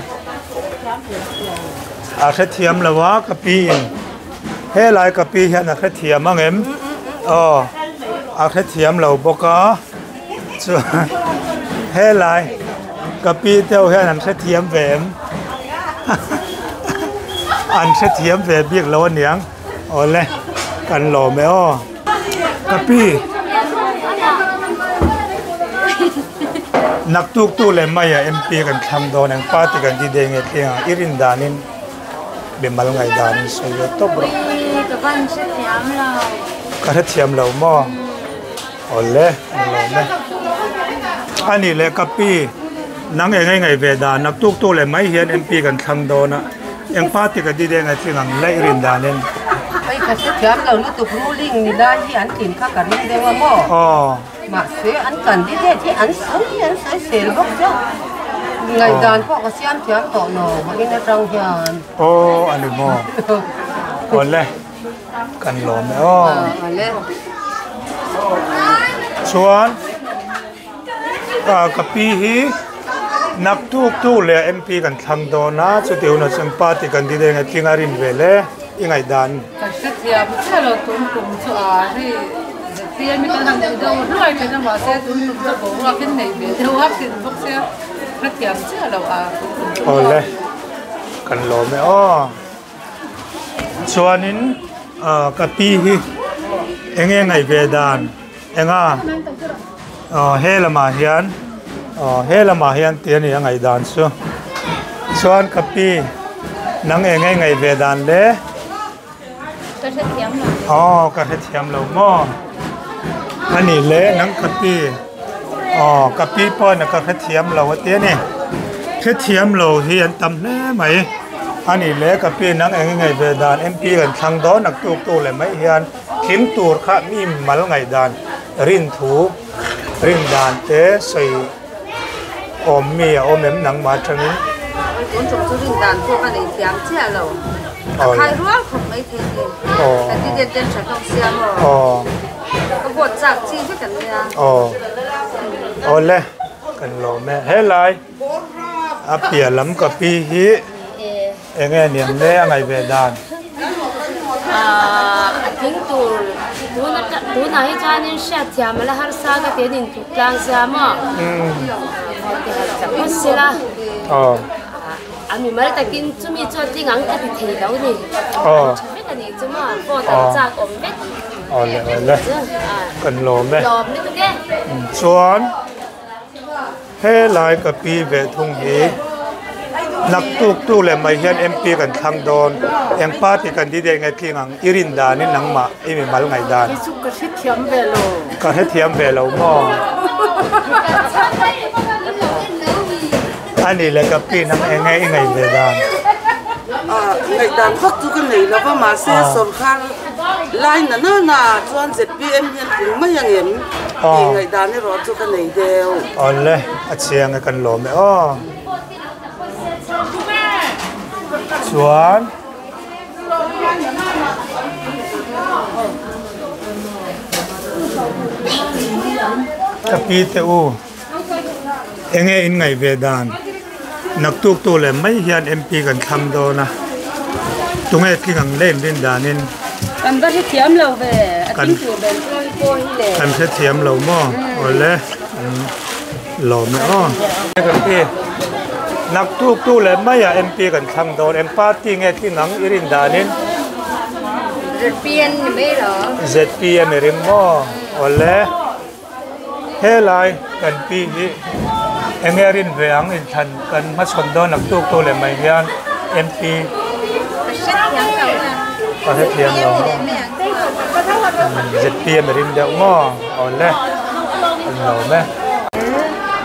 A hrethiam lo a ka pi in. Helai ka pi hian a hrethiam ang em? Aw. A hrethiam lo bawk a. Chuan helai ka pi te ho hian an hrethiam ve em? An hrethiam ve bik lo aniang awle kan lawm e aw. Ka pi naktuk tu leh maia MP kan thlang dawn eng party kan ti dei nge tling ang i rin danin bimal ngaihdanin sawi ve tawp rawh. Ka hrethiam lo maw? Awle, ang lawm e. A nih leh ka pi, nang eng ngai ve dan, naktuk tu leh mai hian MP kan thlang dawn a, eng party ka ti deng a tling ang laih rin danin. Hei ka hrethiam lo lutuk ruling ni lai hi an tlin kha ka ring deuh a maw? Aw. Mahse an candidate hi an sawi an sawi sel bawk deuh. Ngaihdan pawh ka siam thiam tawh lo vawiin atang hian. Aw a ni maw? Awle. Kan lawm e aw. Chuan ka pi hi naktuk tu leh MP kan thlang dawn a chuti hunah chuan party candidate nge tling a rin ve le i ngaihdan. Ka hrethiam chiah lo tum tum chu a hei ZPM hi kan han ti deuh hluai thin a mahse tum tum chu boruak in nei ve deuh a thin bawk sia hrethiam chiah lo a tum tum chu. Awle kan lawm e aw. Chuanin ah ka pi hi eng nge ngaih ve dan enga ah he lamah hian ah he lamah hian tih a ni a ngaih dan chu chuan ka pi nang eng nge ngaih ve dan le Ka hrethiam lo. Aw ka hrethiam lo maw a nih le nang ka pi aw ka pi pawhin ka hrethiam lo a ti a ni hrethiam lo hi an tam hle mai. Ani le ka pi nang eng ngai ve dan MP kan thlang dawn nak tuk tu le mai hian tling tur kha mi mal ngai dan rin thu rin dan te soi awm mi a awm em nang ma tangin. Tun tum chu rin dan pawh ka nei thiam chiah lo. A khai rual khawp mai thei ni. Candidate ten tha hlawm sia maw. Ka vote chak chi vek an nia. Aw. Awle kan lawm e. Helai a piah lam ka pi hi enge niam le a ngaih ve dan. A tling tur tunah hi chuanin hriat thiam a la harsa ka ti an intluk tlang sia maw. Vote han tla phawt sela. A mimal takin chumi chu a tling ang ka ti thei lo ni. An tha vek a nih chu maw vote an chak awm vek. Awle awle kan lawm e. Lawm lutuk e. Chuan helai ka pi ve thung hi naktuk tu leh mai hian MP kan thlang dawn eng party candidate nge tling ang i rin danin nangmah i mimal ngaih dan. Kei chu ka hrethiam ve lo. Ka hrethiam ve lo maw. A nih leh ka pi nang eng nge i ngaih ve dan? Ngaih dan vak chu ka nei lo va, mahse sawrkar lai na na na chuan zpm hian tling mai ang em tih ngaih dan erawh chu ka nei deuh. Awle, a chiang e kan lawm e aw. Chuan ka pi te u. Enge in ngaih ve dan? Naktuk tu leh mai hian MP kan thlang dawn a, tunge tling ang lem rin danin? Kan va hrethiam lo ve, a tling tur ber chuan pawh hi le. Kan hrethiam lo maw? Awle, lawm e aw. Kan ti, naktuk tu leh maiah MP kan thlang dawn, eng party nge tling ang i rin danin? ZPM ni mai lo. ZPM i ring maw? Awle. Helai kan pi hi enge rin ve ang inthlan kan hmachhawn dawn ang tuk tu leh mai hian MP ka hrethiam lo ZPM a rin deuh maw awle an lawm e.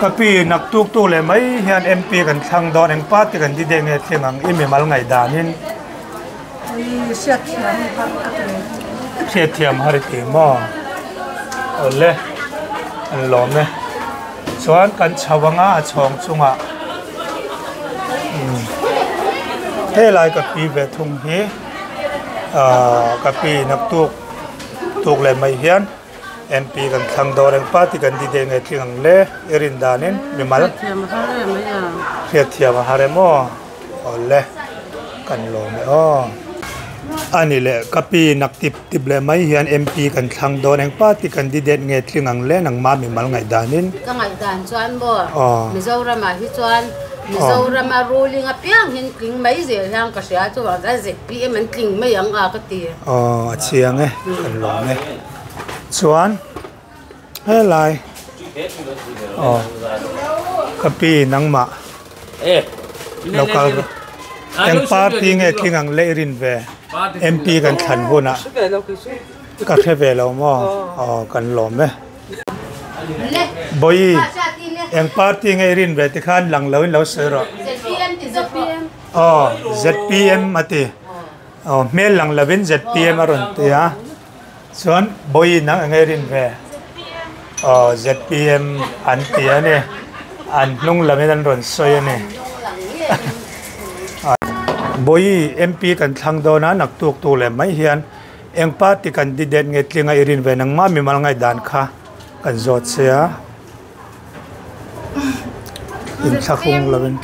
Ka pi naktuk tu leh mai hian MP kan thlang dawn eng party kan ti deuh nge thleng ang i mimal ngaihdanin. Hriatthiam har i ti maw? Awle, an lawm e. Chuan kan chho anga a chhawng chungah umm helai ka pi ve thung hi ahh ka pi naktuk tuk leh mai hian MP kan thlang dawn reng party kan ti deuh nge tling ang le i rin danin mimal hriatthiam a har em aw. Awle kan lawm e aw. A ni leh ka pi nak tip tip leh mai hian MP kan thlang dawn eng party candidate nge tling ang le nangmah mimal ngaihdanin. Ka ngaihdan chuan maw Mizoramah hi chuan Mizorama ruling apiang hian tling mai zel hian ka hria chuvang chuan zpm an tling mai ang a ka ti. Aw a chiang e kan lawm e chuan Helai aw ka pi nangmah local eng party nge tling ang leh rin ve MP kan thlan hunah ka hre ve lo maw aw kan lawm e Bawihi eng party nge i rin ve tikhan lang lo in lo sawi rawh aw zpm a ti aw hmel lang lovin zpm a rawn ti a. Chuan Bawihi nang enge rin ve? Aw zpm an ti a ni. An hnung lamin an rawn sawi a ni. Bawihi MP kan thlang dawn a, naktuk tu leh mai hian eng party candidate nge tlinga i rin ve nangmah mimal ngaihdan kha kan zawt che a. Inthlahrung lovin.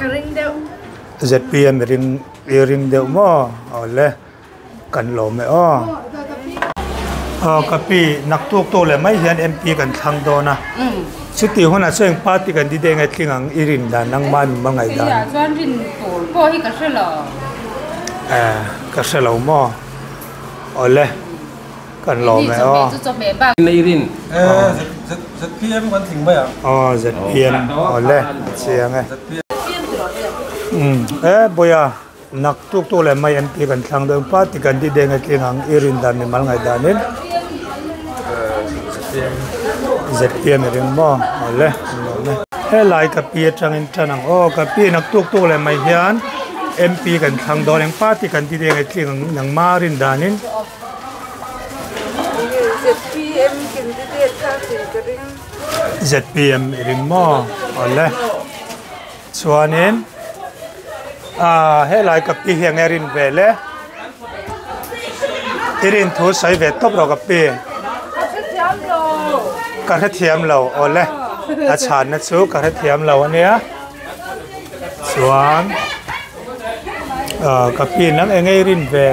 Zpm i ring i ring deuh maw? Aw le. Kan lawm e aw. Aw ka pi naktuk tu leh mai hian MP kan thlang dawn a. Chuti hunah chuan eng party kan ti deuh nge tling ang i rin dan nangmah min hmangaih dan. Keiah chuan rin tur pawh hi ka hre lo. Eh ka hre lo maw. Awle kan lawm e aw. I rin. Eh zpm kan tling mai ang. Aw zpm awle a chiang e. Eh Bawia. Nak tuk tuk leh mai MP kan thlang dawn party kan ti deng a tling ang i rin dan mimal ngaih danin zpm i ring maw awle an lawm e. Helai ka pi atangin tan ang aw ka pi nak tuk tuk leh mai hian MP kan thlang dawn eng party candidate nge tling ang nangma rin danin. ZPM candidate kha tling ka ring. ZPM i ring maw? Awle. Chuanin ah helai ka pi hi enge rin ve le? I rin thu sawi ve tawp rawh ka pi. Ka hrethiam lo. Ka hrethiam lo awle. A chhanna chu ka hrethiam lo ania. Chuan ah ka pi nang enge i rin ve?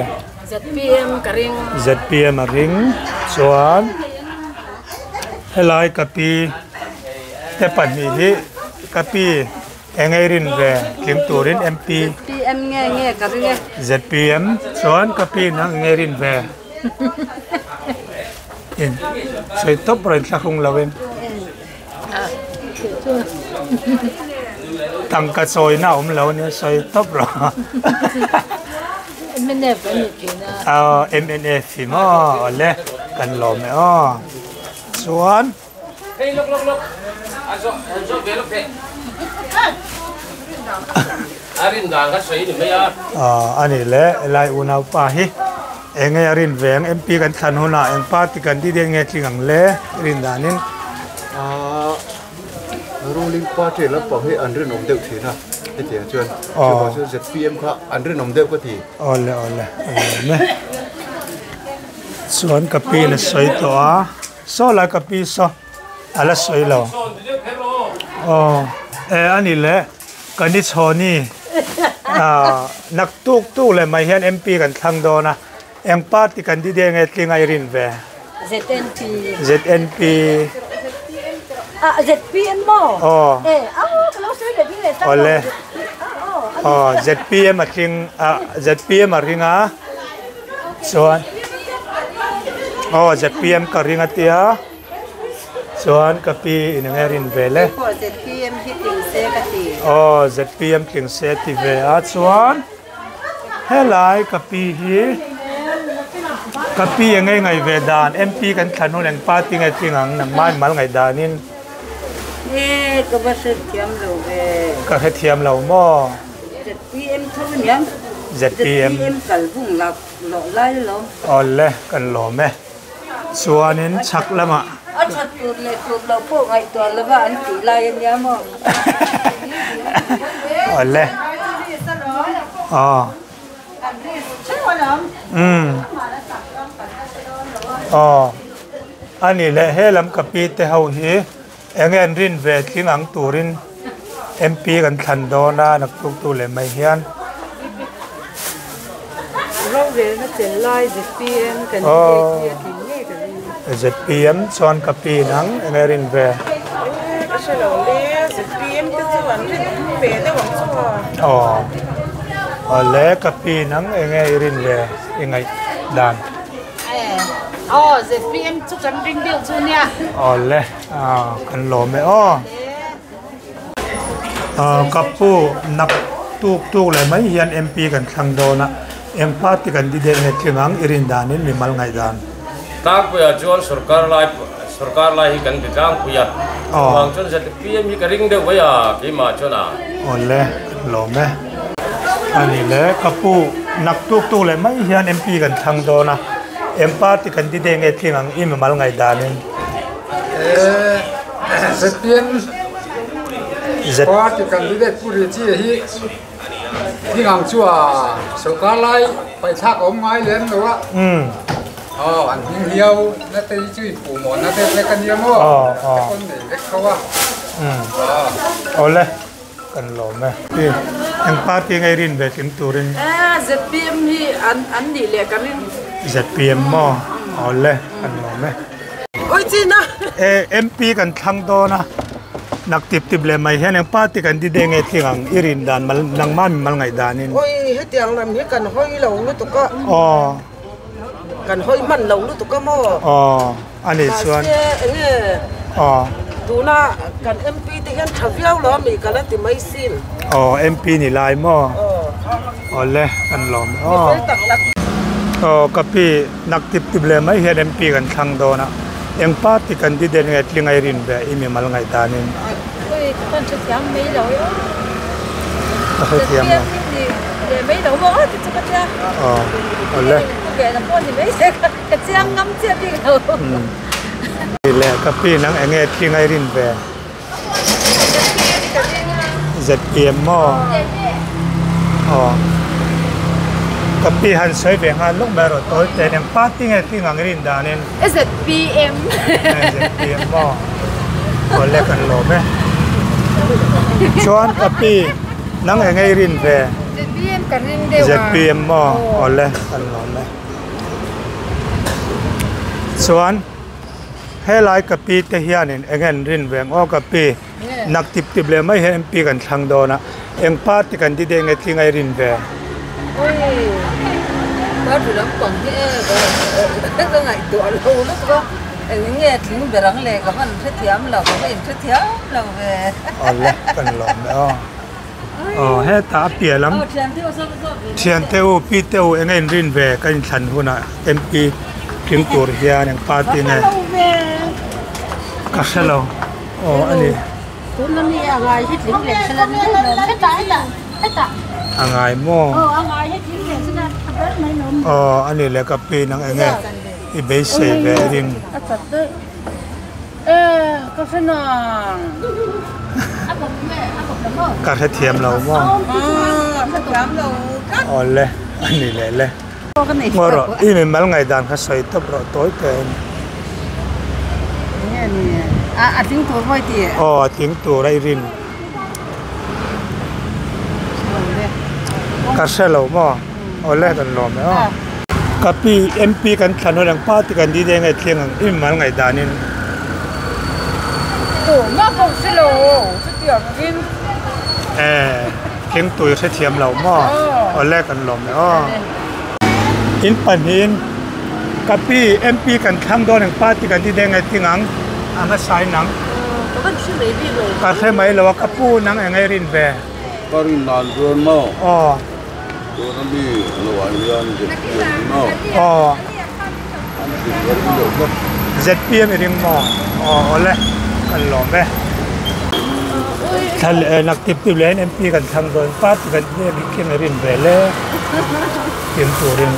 ZPM ka ring. ZPM a ring. Chuan helai ka pi te pahnih hi ka pi enge i rin ve tling turin MP. ZPM nge nge ka ring e. ZPM chuan ka pi nang enge i rin ve? In sawi tawp rawh inthlahrung lo in. Tangka chawina a awm lo ania sawi tawp rawh. MNF an ni thin a. Aw MNF hi maw awle kan lawm e aw. Chuan. Hei lawk lawk lawk a zawh an zawh ve lawk teh. A rin dan kha sawi ni mai a. Aw ani le helai unaupa hi eng nge a rin ve ang MP kan thlan hunah eng party candidate nge tling ang le rin danin. Aaa ruling party lampang hi an rinawm deuh thin a hetiang chuan chuvang chuan ZPM kha an rinawm deuh ka ti. Awle awle a lawm e. Chuan ka pi in a sawi tawh a saw lai ka pi saw a la sawi lo. Aw e ani le ka ni chhawni ah nak tuk tuk leh mai hian MP kan thlang dawn a eng party candidate nge tling a i rin ve? ZNP. ZNP. Ah ZPM maw? Aw. E aw ka lo sawi leh ding leh tak lo. Awle. Aw ZPM a tling a ZPM a ring a chuan aw ZPM ka ring a tia chuan ka pi in enge rin ve le. Keipawh ZPM hi tling se ka ti. Aw ZPM tling se ti ve a chuan. Helai ka pi hi ka pi eng nge ngaih ve dan MP kan thlan hun eng party nge tling ang nangmah in mal ngaih danin. E ka va hrethiam lo ve. Ka hrethiam lo maw? ZPM tho aniang. ZPM. ZPM kal vung lak loh lai alawm. Awle kan lawm e. Chuanin chhak lamah. A that tur leh tur loh pawh ngaihtuah lova an tih lai a nia maw? Awle. Aw. Umm. Aw. Ani leh he lam ka pi te ho hi eng nge an rin ve tling ang turin MP kan thlan dawn a naktuk tu leh mai hian. Rorelna tel lai ZPM candidate hi a tling ngei ka ring. ZPM chuan ka pi nang eng nge rin ve? E ka hre lo le ZPM te chu an rin ve deuh ang chu a. Aw awle ka pi nang eng nge i rin ve i ngaih dan? Aw ZPM chu kan ring deuh chu nia. Awle kan lawm e aw. Ka pu nak tuk tuk leh mai hian MP kan thlang dawn a, eng party candidate nge tling ang i rin danin mi mal ngaih dan. Tlangpuiah chuan sorkar lai sorkar lai hi kan ti tlangpui a, chuvang chuan ZPM hi ka ring deuh mai a keimah chuan a. Awle, lawm e. A ni le, ka pu nak tuk tuk leh mai hian MP kan thlang dawn a, eng party candidate nge tling ang i mi mal ngaih danin. ZPM party candidate Pu Richie hi thing ang chu a sorkar lai paih thlak a awm ngai lem lo a. Aw an hming hiau na te hi chu inpuh maw na te vek a nia maw te pawn nei vek tho a. Awle kan lawm e. Eng party nge i rin ve tling turin? ZPM hi an nih leh ka ring. ZPM maw? Awle kan lawm e. Oi china. E MP kan thlang dawn a nak tip tip leh mai hian eng party kan ti deng nge tling ang i rin dan mal nangmah mi mal ngaih danin. Oi hetiang lam hi kan hawi lo lutuk a. Aw. Kan hawi hman lo lutuk a maw. Aw ani chuan. Mahse enge. Aw. Tuna kan MP te hian tha viau lo ami ka la ti mai sin. Aw MP ni lai maw. Aw. Awle kan lawm aw. Mi fel tak tak. Aw ka pi. Nak tip tip leh mai hian MP kan thlang dawn a, eng party candidate nge tling a i rin ve i mimal ngaih danin? Ui, ka hman hrethiam mai lo e aw. Ka hrethiam lo. ZPM hi ni. leh mai lo maw ti chu ka tia. Aw awle. Pu Vena pawh ni mai se ka chiang ngam chiah bik lo. Le ka pi nang enge thing a i rin ve? ZPM maw? Aw. Ka pi han sawi ve nghal lawk mai erawh tawi te eng party nge tling ang i rin danin? ZPM. ZPM maw? Awle kan lawm e. Chuan ka pi nang enge i rin ve? ZPM ka ring deuh a. ZPM maw? Awle kan lawm e. Chuan. Helai ka pi te hianin eng an rin ve ang aw ka pi nak tip tip leh mai hian MP kan thlang dawn a eng party kan ti deuh nge tling a i rin ve. Oi party lampang hi e ka ngaihtuah lo lutuk a eng nge tling ber ang le ka van hrethiam lo ka va inhrethiam lo ve. Awle kan lawm e aw. Aw hetah a piah lam thiante u pi te u eng a inrin ve ka inthlan hunah MP tling tur hian eng party nge ka hre lo aw a ni a ngai maw aw a ni le ka pi nang eng nge i beisei ve i ring. Ka hrethiam lo maw? Awle, a ni leh le. Ngaw rawh, i mimal ngaihdan kha sawi tawp rawh tawi tein. Aw, a tling tur a i rin. Ka hre lo maw? Awle, kan lawm e aw. Ka pi MP kan thlan hun ang party kan dide nge thleng ang i mimal ngaihdanin. Tuna pawh hre lo chutiang angin. E thleng tui hrethiam lo maw? Awle kan lawm e aw. In pahnihin ka pi MP kan thlang dawn ang party kan dide nge thleng ang a hmasa in ang. Ka van hre mai bik lo. Ka hre mai lo a ka pu nang eng ei rin ve. Ka rin dan chuan maw? Aw. Tuna mi lo ah hian ZPM hi maw? Aw. An tling ka ring deuh tlat. ZPM i ring maw? Aw awle kan lawm e. Thla leh nak tip tip leh MP kan thlang dawn party kan hnek i keng i rin ve le tim turin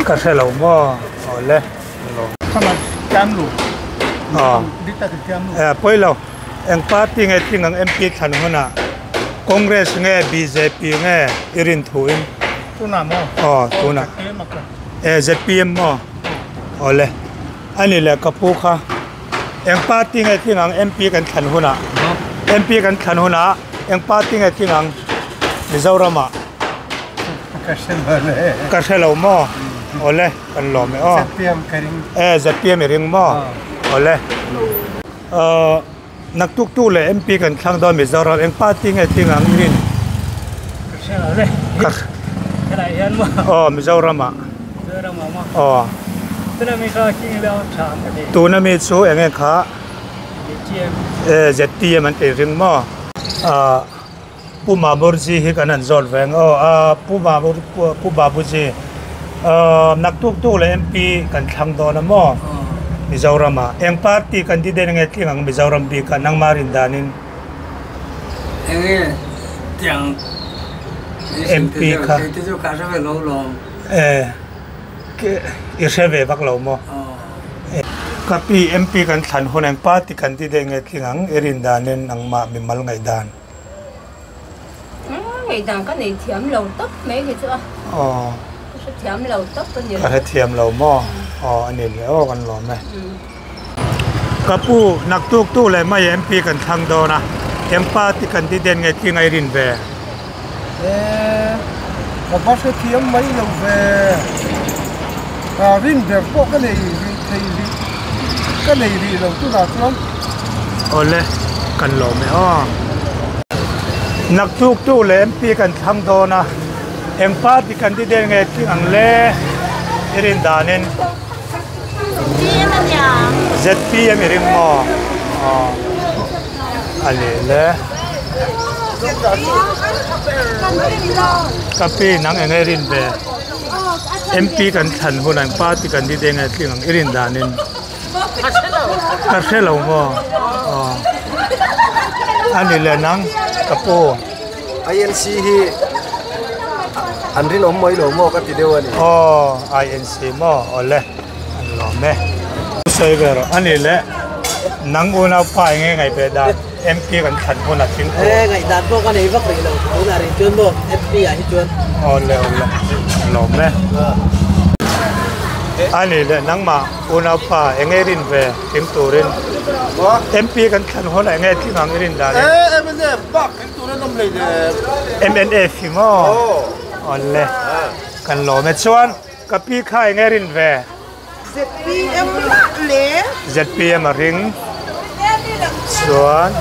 ka hre lo maw? Awle kan lawm. Aw pawi lo eng party nge tling ang MP thlan hunah Congress nge bjp nge i rin thu in? Tunah maw? Aw tunah. E zpm maw? Awle ani leh ka pu kha eng party nge tling ang MP kan thlan hunah? MP kan thlan hunah eng party nge tling ang Mizoram ah? Ka hre lo le. Ka hre lo maw? Awle kan lawm e aw. Zpm ka ring. E zpm i ring maw? Awle. Ahh. Naktuk tu leh MP kan thlang dawn Mizoram eng party nge tling ang rin? Ka hre lo le. Ka Helai hian maw? Aw Mizoram ah. Mizoram ah maw? Aw. Tuna mi kha king leh ang tha ang ka ti. Tuna mi chu eng nge kha? ZPM. E ZPM an tih ring maw? Ah Pu Mamurji hi kan han zawt ve ang aw. Ah Pu Mamur Pu Babuji ah naktuk tu leh MP kan thlang dawn a maw? Mizoram ah eng party candidate nge tling ang Mizoram bik ah nangmah rin danin? Eng nge tiang MP kha. Kei te chu ka hre ve lo lawm. E i hre ve vak lo maw? Ka pi MP kan thlan hun eng party candidate nge tling ang i rin danin nangmah mimal ngaihdan? Ngaihdan ka nei thiam lo tawp mai kei chu a. Aw. Ka hre thiam lo tawp a ni. Ka hre thiam lo maw? Aw a ni leh aw kan lawm e. Ka pu naktuk tu leh mai MP kan thlang dawn a, eng party candidate nge tling a i rin ve? E, ka va hre thiam mai lo ve. Rin ber pawh ka nei rih thei rih ka nei rih lo tunah chuan. Awle kan lawm e aw. Naktuk tu leh MP kan thlang dawn a, eng party candidate nge tling ang le i rin danin? ZPM a nia. ZPM i ring maw? Aw a leh le. Ka pi nang eng nge rin ve? MP kan thlan hunah eng party candidate nge tling ang i rin danin? Ka hre lo maw? Aw. A ni le nang ka pu. INC hi An rinawm mai lo maw ka ti deuh a ni. Aw INC maw awle an lawm e. Sawi ve rawh a ni le nang unau pa enge ngaih ve dan MP kan thlan hun a tling tur. E ngaihdan pawh ka nei vak rih lo tunah rih chuan maw MP ah hi chuan. Awle awle an lawm e. A ni le nangmah unau pa enge rin ve tling turin MP kan thlan hun ah enge tling ang i rin dan in. E MNF bak tling tur an awm hlei nem. MNF hi maw? Awle kan lawm e chuan ka pi kha enge rin ve. ZPM lah le. ZPM a ring chuan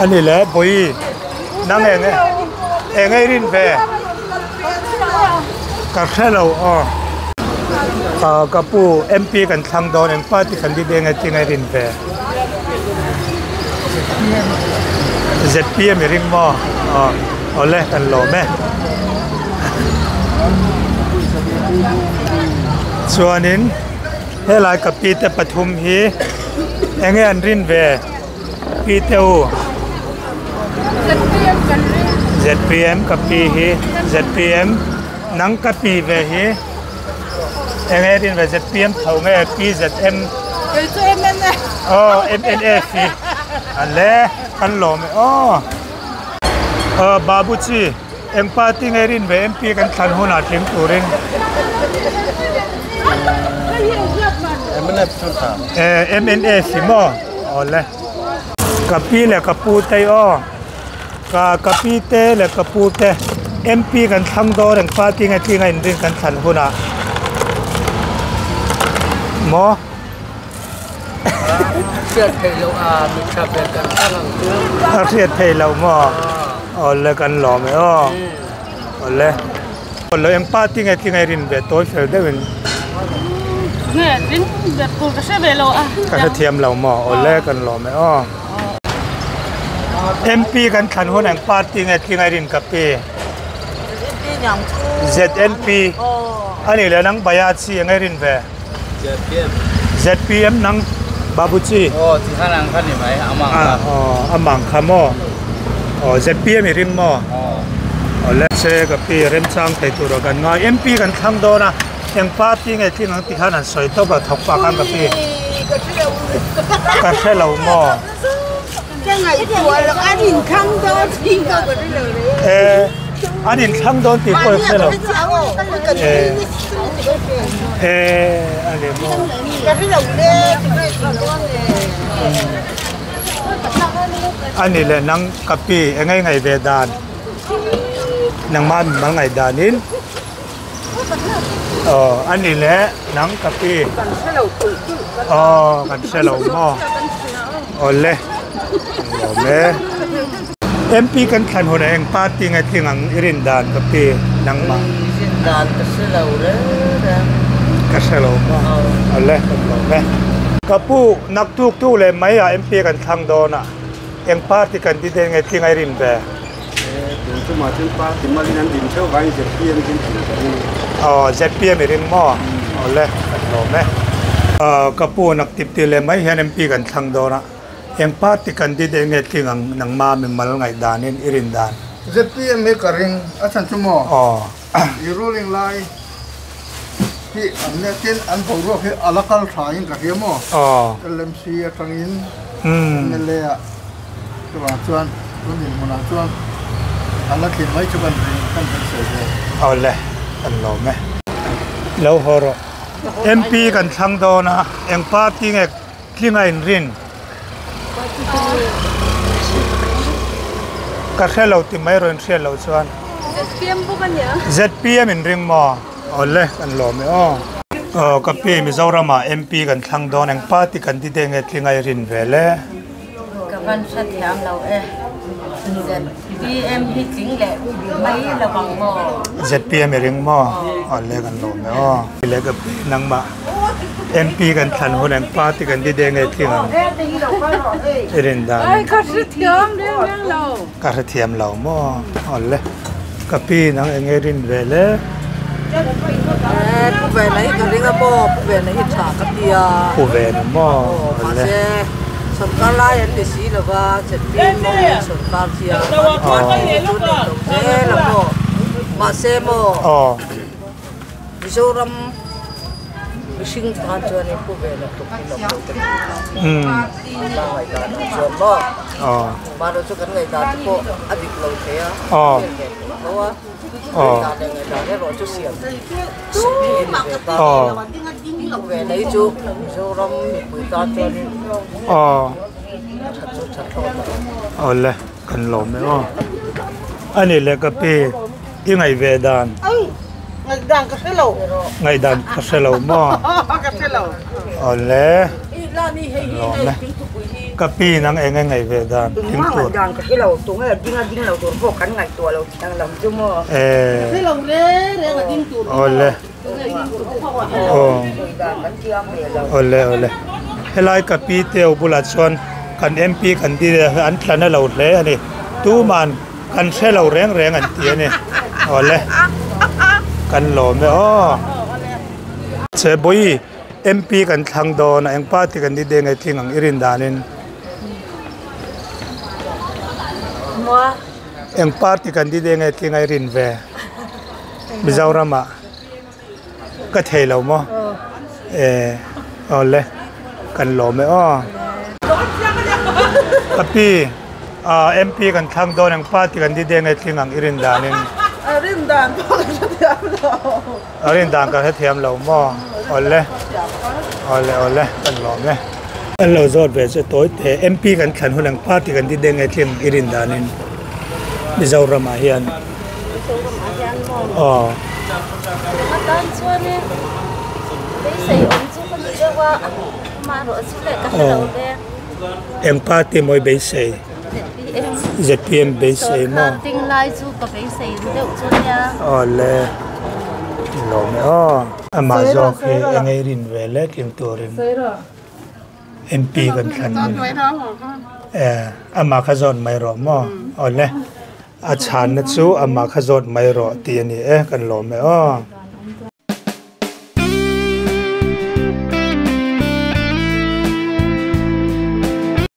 a ni le Bawi nang eng eng ei rin ve ka hre lo aw ah ka pu MP kan thlang dawn eng party candidate nge tinge ei rin ve ZPM i ring maw aw awle kan lawm e. Chuanin helai ka pi te pathum hi enge an rin ve pi te u ZPM ka pi hi ZPM nang ka pi ve hi enge rin ve ZPM tho nge PZM Kei chu MNF aw MNF hi ale kan lawm e aw aw babu chi. Eng party nge rin ve MP kan thlan hunah tling turin. MNF chuan tha. Eh MNF hi maw awle. Ka pi leh ka pu te aw. Ka ka pi te leh ka pu te MP kan thlang dawn eng party nge tling a inrin kan thlan hunah. Maw. Hriat theih loh a mi tha ber kan thlang ang chu. A hriat theih loh maw? Awle kan lawm e aw. Awle. Awle eng party nge tling a i rin ve tawi fel deuhin. Nge rin ber tur ka hre ve lo a. Ka hre thiam lo maw? Awle kan lawm e aw. MP kan thlan hun eng party nge tling a i rin ka pi? ZNP. Ani leh nang Bayachi eng a i rin ve? ZPM. ZPM nang Babuchi. Aw ti khan ang kha ni mai amang kha. Aw amang kha maw. Aw ZPM i ring maw. Aw le se ka pi remchang thei tur a kan ngai MP kan thlang dawn a eng party nge tling ang ti khan an sawi tawp a thawk pah khan ka pi. Ka hre lo maw. Ka ngaihtuah lo an inthlang dawn tih ka hre lo le. Eh an inthlang dawn tih pawh i hre lo. Eh eh a ni maw. Ka hre lo le ka hre lo le. A ni le nang ka pi engei ngaih ve dan nangmah mal ngaih danin. Aw a ni le nang ka pi. Kan hre lo tulh tulh. Aw kan hre lo maw. Aw le lawm e. MP kan thlan hun ah eng party nge tling ang i rin dan ka pi nangmah. I rin dan ka hre lo reng reng. Ka hre lo maw. Aw le kan lawm e. Ka pu naktuk tu leh mai ah MP kan thlang dawn a eng party candidate nge tling a i rin ve. Tun chumah chuan party malin an din theuh vangin ZPM hi an tling ka ring. Aw ZPM i ring maw? Aw le, kan lawm e. Ka pu nak tip tih leh mai hian MP kan thlang dawn a, eng party candidate nge tling ang nangma mimal ngaihdanin i rin dan? ZPM hi ka ring a chhan chu maw? Aw. I ruling lai hi an nia tin an boruak hi a la kal tha in ka hria maw? Aw. LMC atangin MLA ah. Chuvang chuan tun dinhmunah chuan an la thlin mai chu kan ring kan kan sawi ve. Awle, kan lawm e. Lo haw rawh. MP kan thlang dawn a, eng party nge tling a inrin? Ka hre lo ti mai rawh inhriat loh chuan. ZPM bawk a nia. ZPM inring maw? Awle, kan lawm e aw. Aw, ka pi Mizoramah MP kan thlang dawn, eng party candidate nge tling a inrin vel e? Ka van hre thiam lo e. ZPM hi tling leh mai lo vang maw? ZPM i ring maw? Aw le kan lawm e aw. Le ka pi nangmah MP kan thlan hun ang party kan ti deng e tling ang i rin dan. Ai ka hre thiam reng reng lo. Ka hre thiam lo maw? Aw le ka pi nang eng nge rin ve le? Pu Vena hi ka ring a maw? Pu Vena hi tha ka ti a. Pu Vena maw? Aw le. Sorkar lai an ni si lova ZPM ho hi an sorkar sia party hi chu nei lo zel a maw mahse maw Mizoram mihring tan chuan in pu ve lo tuk hi lawm lo ka ti a ngaihdan ah chuan maw mahlo chu kan ngaihdan te pawh a dik lo thei a vel ve thei tho a ngaihdan leh ngaihdan erawh chu siam sawi thei a ni ve ta pu ve lei chu Mizoram mipui tan chuanin a that chu that thlawt a. Awle kan lawm e aw. Ani leh ka pi i ngaih ve dan. Ngaihdan ka hre lo. Ngaihdan ka hre lo maw? Ka hre lo. Awle. Lawm e. Ka pi nang eng e ngaih ve dan thing tur. Ngaihdan ka hre lo. Tunge a ding a ding lo tur pawh kan ngaihtuah lo thiang lam chu maw. Ka hre lo re reng a ding tur. Awle. Aw. Awle awle. Helai ka pi teu bulah chuan kan MP kan dil an tla na lo hle a ni. Tuman Kan hre lo reng reng an ti a ni. Awle. Kan lawm e aw. Che Bawi, MP kan thlang dawn a, eng party kan ni deng e tling ang i rin danin. Eng party kan ni deng e tling a i rin ve Mizoramah. Ka thei lo maw? E awle kan lawm e aw. Ka pi MP kan thlang dawn ang party kan di deng e tling ang i rin danin. A rin dan pawh ka hrethiam lo. A rin dan ka hrethiam lo maw? Awle awle awle kan lawm e. Kan lo zawt ve chu tawi te MP kan thlan hun ang party kan di deng e tling i rin danin Mizoramah hian. Mizoramah hian maw? Aw. Atan chuanin beisei awm chu ka ni deuh a, amaherawh chu leh ka hre lo ve. Eng party maw i beisei? ZPM. ZPM beisei maw? Sorkar ding lai chu ka beisei ru deuh chu nia. Aw le, lawm e aw. Amah zawk hi eng ei rin ve lek tling turin MP kan thlan hun. Amah kha zawt mai rawh maw? Aw le. A chhanna chu amah kha zawt mai rawh tih a ni e, kan lawm e aw.